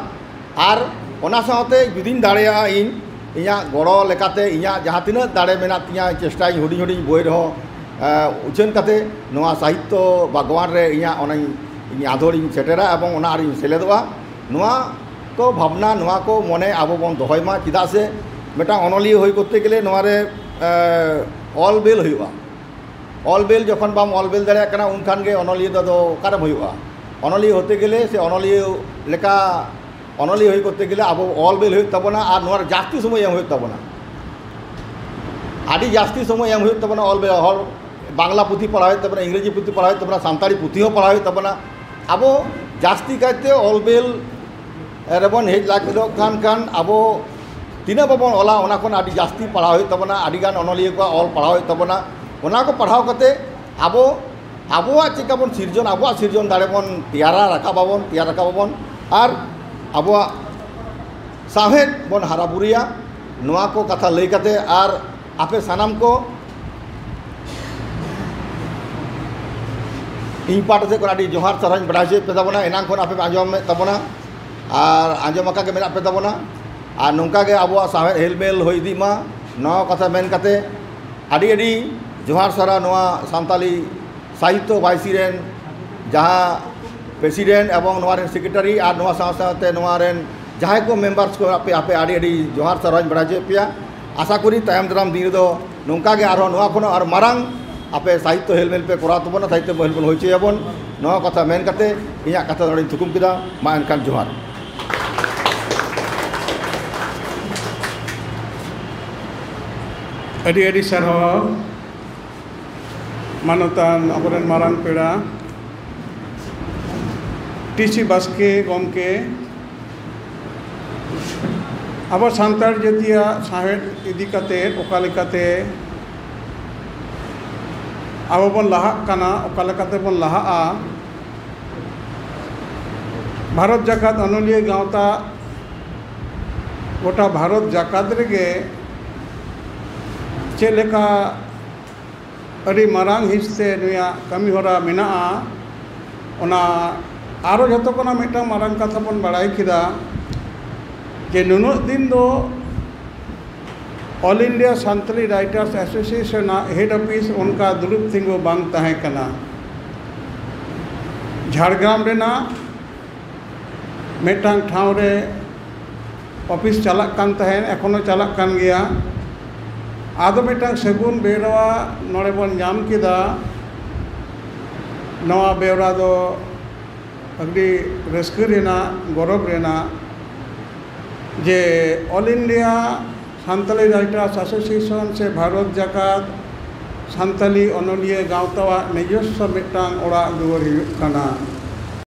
ᱟᱨ ᱚᱱᱟ ᱥᱟᱶᱛᱮ ᱡᱩᱫᱤᱧ ᱫᱟᱲᱮᱭᱟᱜᱼᱟ, ᱤᱧ ᱤᱧᱟᱹᱜ ᱜᱚᱲᱚ ᱞᱮᱠᱟᱛᱮ ᱤᱧᱟᱹᱜ ᱡᱟᱦᱟᱸ ᱛᱤᱱᱟᱹᱜ ᱫᱟᱲᱮ ᱢᱮᱱᱟᱜ ᱛᱤᱧᱟᱹ, ᱪᱮᱥᱴᱟᱭᱟᱹᱧ ᱦᱩᱰᱤᱧ ᱦᱩᱰᱤᱧ ᱵᱳᱭ ᱨᱮᱦᱚᱸ, ᱮ, ᱩᱪᱷᱟᱹᱱ ᱠᱟᱛᱮ ᱱᱚᱣᱟ ᱥᱟᱦᱤᱛᱛᱚ ᱵᱟᱜᱽᱣᱟᱱ ᱨᱮ ᱤᱧᱟᱹᱜ ᱚᱱᱟᱧ, ᱤᱧ ᱟᱫᱷᱚᱲᱤᱧ ᱥᱮᱴᱮᱨᱟ ᱮᱵᱚᱝ ᱚᱱᱟ ᱟᱨᱤᱧ ᱥᱮᱞᱮᱫᱚᱜᱼᱟ᱾ ᱱᱚᱣᱟ ᱠᱚ ᱵᱷᱟᱵᱽᱱᱟ, ᱱᱚᱣᱟ ᱠᱚ ᱢᱚᱱᱮ ᱟᱵᱚ ᱵᱚᱱ ᱫᱚᱦᱚᱭ ᱢᱟ᱾ ᱪᱮᱫᱟᱜ ᱥᱮ ᱢᱤᱫᱴᱟᱝ ᱚᱱᱚᱞᱤᱭᱟᱹ ᱦᱩᱭ ᱠᱚᱨᱛᱮ ᱜᱮᱞᱮ ᱱᱚᱣᱟ ᱨᱮ, ᱮ, ᱚᱞ ᱵᱮᱞ ᱦᱩᱭᱩᱜᱼᱟ᱾ ᱚᱞ ᱵᱮᱞ ᱡᱚᱠᱷᱚᱱ ᱵᱟᱢ ᱚᱞ ᱵᱮᱞ ᱫᱟᱲᱮᱭᱟᱜ ᱠᱟᱱᱟ, ᱩᱱᱠᱷᱟᱱ ᱜᱮ ᱚᱱᱚᱞᱤᱭᱟᱹ ᱫᱚ ᱟᱫᱚ ᱚᱠᱟᱨᱮᱢ ᱦᱩᱭᱩᱜᱼᱟ? ᱚᱱᱚᱞᱤᱭᱟᱹ ᱦᱚᱛᱮ ᱜᱮᱞᱮ ᱥᱮ ᱚᱱᱚᱞᱤᱭᱟᱹ ᱞᱮᱠᱟ ᱚᱱᱚᱞᱤᱭᱟᱹ ᱦᱩᱭ ᱠᱚᱨᱛᱮ ᱜᱮᱞᱮ ᱟᱵᱚ ᱚᱞ ᱵᱮᱞ ᱦᱩᱭᱩᱜ ᱛᱟᱵᱚᱱᱟ ᱟᱨ ᱱᱚᱣᱟ ᱨᱮ ᱡᱟᱹᱥᱛᱤ ᱥᱚᱢᱚᱭ ᱮᱢ ᱦᱩᱭᱩᱜ ᱛᱟᱵᱚᱱᱟ᱾ ᱟᱹᱰᱤ ᱡᱟᱹᱥᱛᱤ ᱥᱚᱢᱚᱭ ᱮᱢ ᱦᱩᱭᱩᱜ ᱛᱟᱵᱚᱱᱟ ᱚᱞ ᱵᱮᱞ᱾ ᱦᱚᱲ ᱵᱟᱝᱞᱟ ᱯᱩᱛᱷᱤ ᱯᱟᱲᱦᱟᱣ ᱦᱩᱭᱩᱜ ᱛᱟᱵᱚᱱᱟ, ᱤᱝᱨᱮᱡᱤ ᱯᱩᱛᱷᱤ ᱯᱟᱲᱦᱟᱣ ᱦᱩᱭᱩᱜ ᱛᱟᱵᱚᱱᱟ, ᱥᱟᱱᱛᱟᱲᱤ ᱯᱩᱛᱷᱤ ᱦᱚᱸ ᱯᱟᱲᱦᱟᱣ ᱦᱩᱭᱩᱜ ᱛᱟᱵᱚᱱᱟ᱾ ᱟᱵᱚ ᱡᱟᱹᱥᱛᱤ ᱠᱟᱭᱛᱮ ᱚᱞ ᱵᱮᱞ ᱨᱮᱵᱚᱱ ᱦᱮᱡ ᱞᱟᱹᱜᱤᱫᱚᱜ ᱠᱷᱟᱱ, ᱠᱷᱟᱱ ᱟᱵᱚ ᱛᱤᱱᱟᱹᱜ ᱵᱟᱵᱚᱱ ᱚᱞᱟ, ᱚᱱᱟ ᱠᱷᱚᱱ ᱟᱹᱰᱤ ᱡᱟᱹᱥᱛᱤ ᱯᱟᱲᱦᱟᱣ ᱦᱩᱭᱩᱜ ᱛᱟᱵᱚᱱᱟ, ᱟᱹᱰᱤᱜᱟᱱ ᱚᱱᱚᱞᱤᱭᱟᱹ ᱠᱚᱣᱟᱜ ᱚᱞ ᱯᱟᱲᱦᱟᱣ ᱦᱩᱭᱩᱜ ᱛᱟᱵᱚᱱᱟ᱾ ᱚᱱᱟ ᱠᱚ ᱯᱟᱲᱦᱟᱣ ᱠᱟᱛᱮ ᱟᱵᱚ ᱟᱵᱚᱣᱟᱜ ᱪᱮᱫᱠᱟ ᱵᱚᱱ ᱥᱤᱨᱡᱚᱱ, ᱟᱵᱚᱣᱟᱜ ᱥᱤᱨᱡᱚᱱ ᱫᱟᱲᱮ ᱵᱚᱱ ᱛᱮᱭᱟᱨᱟ ᱨᱟᱠᱟᱵ ᱟᱵᱚᱱ, ᱛᱮᱭᱟᱨ ᱨᱟᱠᱟᱵ ᱟᱵᱚᱱ, ᱟᱨ ᱟᱵᱚᱣᱟᱜ ᱥᱟᱶᱦᱮᱫ ᱵᱚᱱ ᱦᱟᱨᱟ ᱵᱩᱨᱩᱭᱟ᱾ ᱱᱚᱣᱟ ᱠᱚ ᱠᱟᱛᱷᱟ ᱞᱟᱹᱭ ᱠᱟᱛᱮ, ᱟᱨ ᱟᱯᱮ ᱥᱟᱱᱟᱢ ᱠᱚ ᱤᱧ ᱯᱟᱦᱴᱟ ᱥᱮᱫ ᱠᱷᱚᱱ ᱟᱹᱰᱤ ᱡᱚᱦᱟᱨ ᱥᱟᱨᱦᱟᱣ ᱤᱧ ᱵᱟᱲᱟᱭ ᱦᱚᱪᱚᱭᱮᱫ ᱯᱮ ᱛᱟᱵᱚᱱᱟ᱾ ᱮᱱᱟᱝ ᱠᱷᱚᱱ ᱟᱯᱮ ᱯᱮ ᱟᱸᱡᱚᱢᱮᱫ ᱛᱟᱵᱚᱱᱟ ᱟᱨ ᱟᱸᱡᱚᱢ ᱟᱠᱟᱫ ᱜᱮ ᱢᱮᱱᱟᱜ ᱯᱮ ᱛᱟᱵᱚᱱᱟ, ᱟᱨ ᱱᱚᱝᱠᱟ ᱜᱮ ᱟᱵᱚᱣᱟᱜ ᱥᱟᱶᱦᱮᱫ ᱦᱮᱞᱢᱮᱞ ᱦᱩᱭ ᱤᱫᱤᱜ ᱢᱟ, ᱱᱚᱣᱟ ᱠᱟᱛᱷᱟ ᱢᱮᱱ ᱠᱟᱛᱮ ᱟᱹᱰᱤ ᱟᱹᱰᱤ ᱡᱚᱦᱟᱨ ᱥᱟᱨᱦᱟᱣ ᱱᱚᱣᱟ ᱥᱟᱱᱛᱟᱞᱤ ᱥᱟᱦᱤᱛᱛᱚ ᱵᱟᱭᱥᱤ ᱨᱮᱱ ᱡᱟᱦᱟᱸ president ᱮᱵᱚᱝ ᱱᱚᱣᱟ ᱨᱮᱱ secretary ᱟᱨ ᱱᱚᱣᱟ ᱥᱟᱶ ᱥᱟᱶᱛᱮ ᱱᱚᱣᱟ ᱨᱮᱱ ᱡᱟᱦᱟᱸᱭ ᱠᱚ members ᱠᱚ ᱟᱯᱮ, ᱟᱯᱮ ᱟᱹᱰᱤ ᱟᱹᱰᱤ ᱡᱚᱦᱟᱨ ᱥᱟᱨᱦᱟᱣ ᱤᱧ ᱵᱟᱲᱟᱭ ᱦᱚᱪᱚᱭᱮᱫ ᱯᱮᱭᱟ᱾ ᱟᱥᱟ ᱠᱚᱨᱤ ᱛᱟᱭᱚᱢ ᱫᱟᱨᱟᱢ ᱫᱤᱱ ᱨᱮᱫᱚ ᱱᱚᱝᱠᱟ ᱜᱮ ᱟᱨᱦᱚᱸ ᱱᱚᱣᱟ ᱠᱷᱚᱱ ᱟᱨ ᱢᱟᱨᱟᱝ ᱟᱯᱮ ᱥᱟᱦᱤᱛᱛᱚ ᱦᱮᱞᱢᱮᱞ ᱯᱮ ᱠᱚᱨᱟᱣ ᱛᱟᱵᱚᱱᱟ, ᱥᱟᱦᱤᱛᱛᱚ ᱦᱮᱞᱢᱮᱞ ᱦᱩᱭ ᱦᱚᱪᱚᱭᱟᱵᱚᱱ᱾ ᱱᱚᱣᱟ ᱠᱟᱛᱷᱟ ᱢᱮᱱ ᱠᱟᱛᱮ ᱤᱧᱟᱹᱜ ᱠᱟᱛᱷᱟ ᱱᱚᱰᱮᱧ ᱛᱷᱩᱠᱩᱢ ᱠᱮᱫᱟ᱾ ᱢᱟ ᱮᱱᱠᱷᱟᱱ ᱡᱚᱦᱟᱨ᱾ ᱟᱹᱰᱤ ᱟᱹᱰᱤ ᱥᱟᱨᱦᱟᱣ ᱢᱟᱱᱚᱛᱟᱱ ᱟᱵᱚᱨᱮᱱ ᱢᱟᱨᱟᱝ ᱯᱮᱲᱟ ᱴᱤ ᱥᱤ ᱵᱟᱥᱠᱮ ᱜᱚᱢᱠᱮ, ᱟᱵᱚ ᱥᱟᱱᱛᱟᱲ ᱡᱟᱹᱛᱤᱭᱟᱜ ᱥᱟᱶᱦᱮᱫ ᱤᱫᱤ ᱠᱟᱛᱮ ᱚᱠᱟ ᱞᱮᱠᱟᱛᱮ ᱟᱵᱚ ᱵᱚᱱ ᱞᱟᱦᱟᱜ ᱠᱟᱱᱟ, ᱚᱠᱟ ᱞᱮᱠᱟᱛᱮ ᱵᱚᱱ ᱞᱟᱦᱟᱜᱼᱟ, ᱵᱷᱟᱨᱚᱛ ᱡᱟᱠᱟᱛ ᱚᱱᱚᱞᱤᱭᱟᱹ ᱜᱟᱶᱛᱟ ᱜᱚᱴᱟ ᱵᱷᱟᱨᱚᱛ ᱡᱟᱠᱟᱛ ᱨᱮᱜᱮ ᱪᱮᱫ ᱞᱮᱠᱟ ᱟᱹᱰᱤ ᱢᱟᱨᱟᱝ ᱦᱤᱸᱥ ᱛᱮ ᱱᱩᱭᱟᱜ ᱠᱟᱹᱢᱤ ᱦᱚᱨᱟ ᱢᱮᱱᱟᱜᱼᱟ, ᱚᱱᱟ ᱟᱨᱚ ᱡᱷᱚᱛᱚ ᱠᱷᱚᱱᱟᱜ ᱢᱤᱫᱴᱟᱝ ᱢᱟᱨᱟᱝ ᱠᱟᱛᱷᱟ ᱵᱚᱱ ᱵᱟᱲᱟᱭ ᱠᱮᱫᱟ ᱡᱮ ᱱᱩᱱᱟᱹᱜ ᱫᱤᱱ ᱫᱚ All India Santali Writers Association ᱟᱜ head office ᱚᱱᱠᱟ ᱫᱩᱲᱩᱵ ᱛᱤᱸᱜᱩ ᱵᱟᱝ ᱛᱟᱦᱮᱸ ᱠᱟᱱᱟ᱾ ᱡᱷᱟᱲᱜᱨᱟᱢ ᱨᱮᱱᱟᱜ ᱢᱤᱫᱴᱟᱝ ᱴᱷᱟᱶ ᱨᱮ ᱚᱯᱷᱤᱥ ᱪᱟᱞᱟᱜ ᱠᱟᱱ ᱛᱟᱦᱮᱸᱫ, ᱮᱠᱷᱚᱱᱳ ᱪᱟᱞᱟᱜ ᱠᱟᱱ ᱜᱮᱭᱟ᱾ ᱟᱫᱚ ᱢᱤᱫᱴᱟᱝ ᱥᱟᱹᱜᱩᱱ ᱵᱮᱣᱨᱟ ᱱᱚᱰᱮ ᱵᱚᱱ ᱧᱟᱢ ᱠᱮᱫᱟ᱾ ᱱᱚᱣᱟ ᱵᱮᱣᱨᱟ ᱫᱚ ᱟᱹᱰᱤ ᱨᱟᱹᱥᱠᱟᱹ ᱨᱮᱱᱟᱜ, ᱜᱚᱨᱚᱵᱽ ᱨᱮᱱᱟᱜ ᱡᱮ All India Santali Writers Association ᱥᱮ ᱵᱷᱟᱨᱚᱛ ᱡᱟᱠᱟᱛ ᱥᱟᱱᱛᱟᱞᱤ ᱚᱱᱚᱞᱤᱭᱟᱹ ᱜᱟᱶᱛᱟᱣᱟᱜ ᱱᱤᱡᱚᱥᱥᱚ ᱢᱤᱫᱴᱟᱝ ᱚᱲᱟᱜ ᱫᱩᱣᱟᱹᱨ ᱦᱩᱭᱩᱜ ᱠᱟᱱᱟ᱾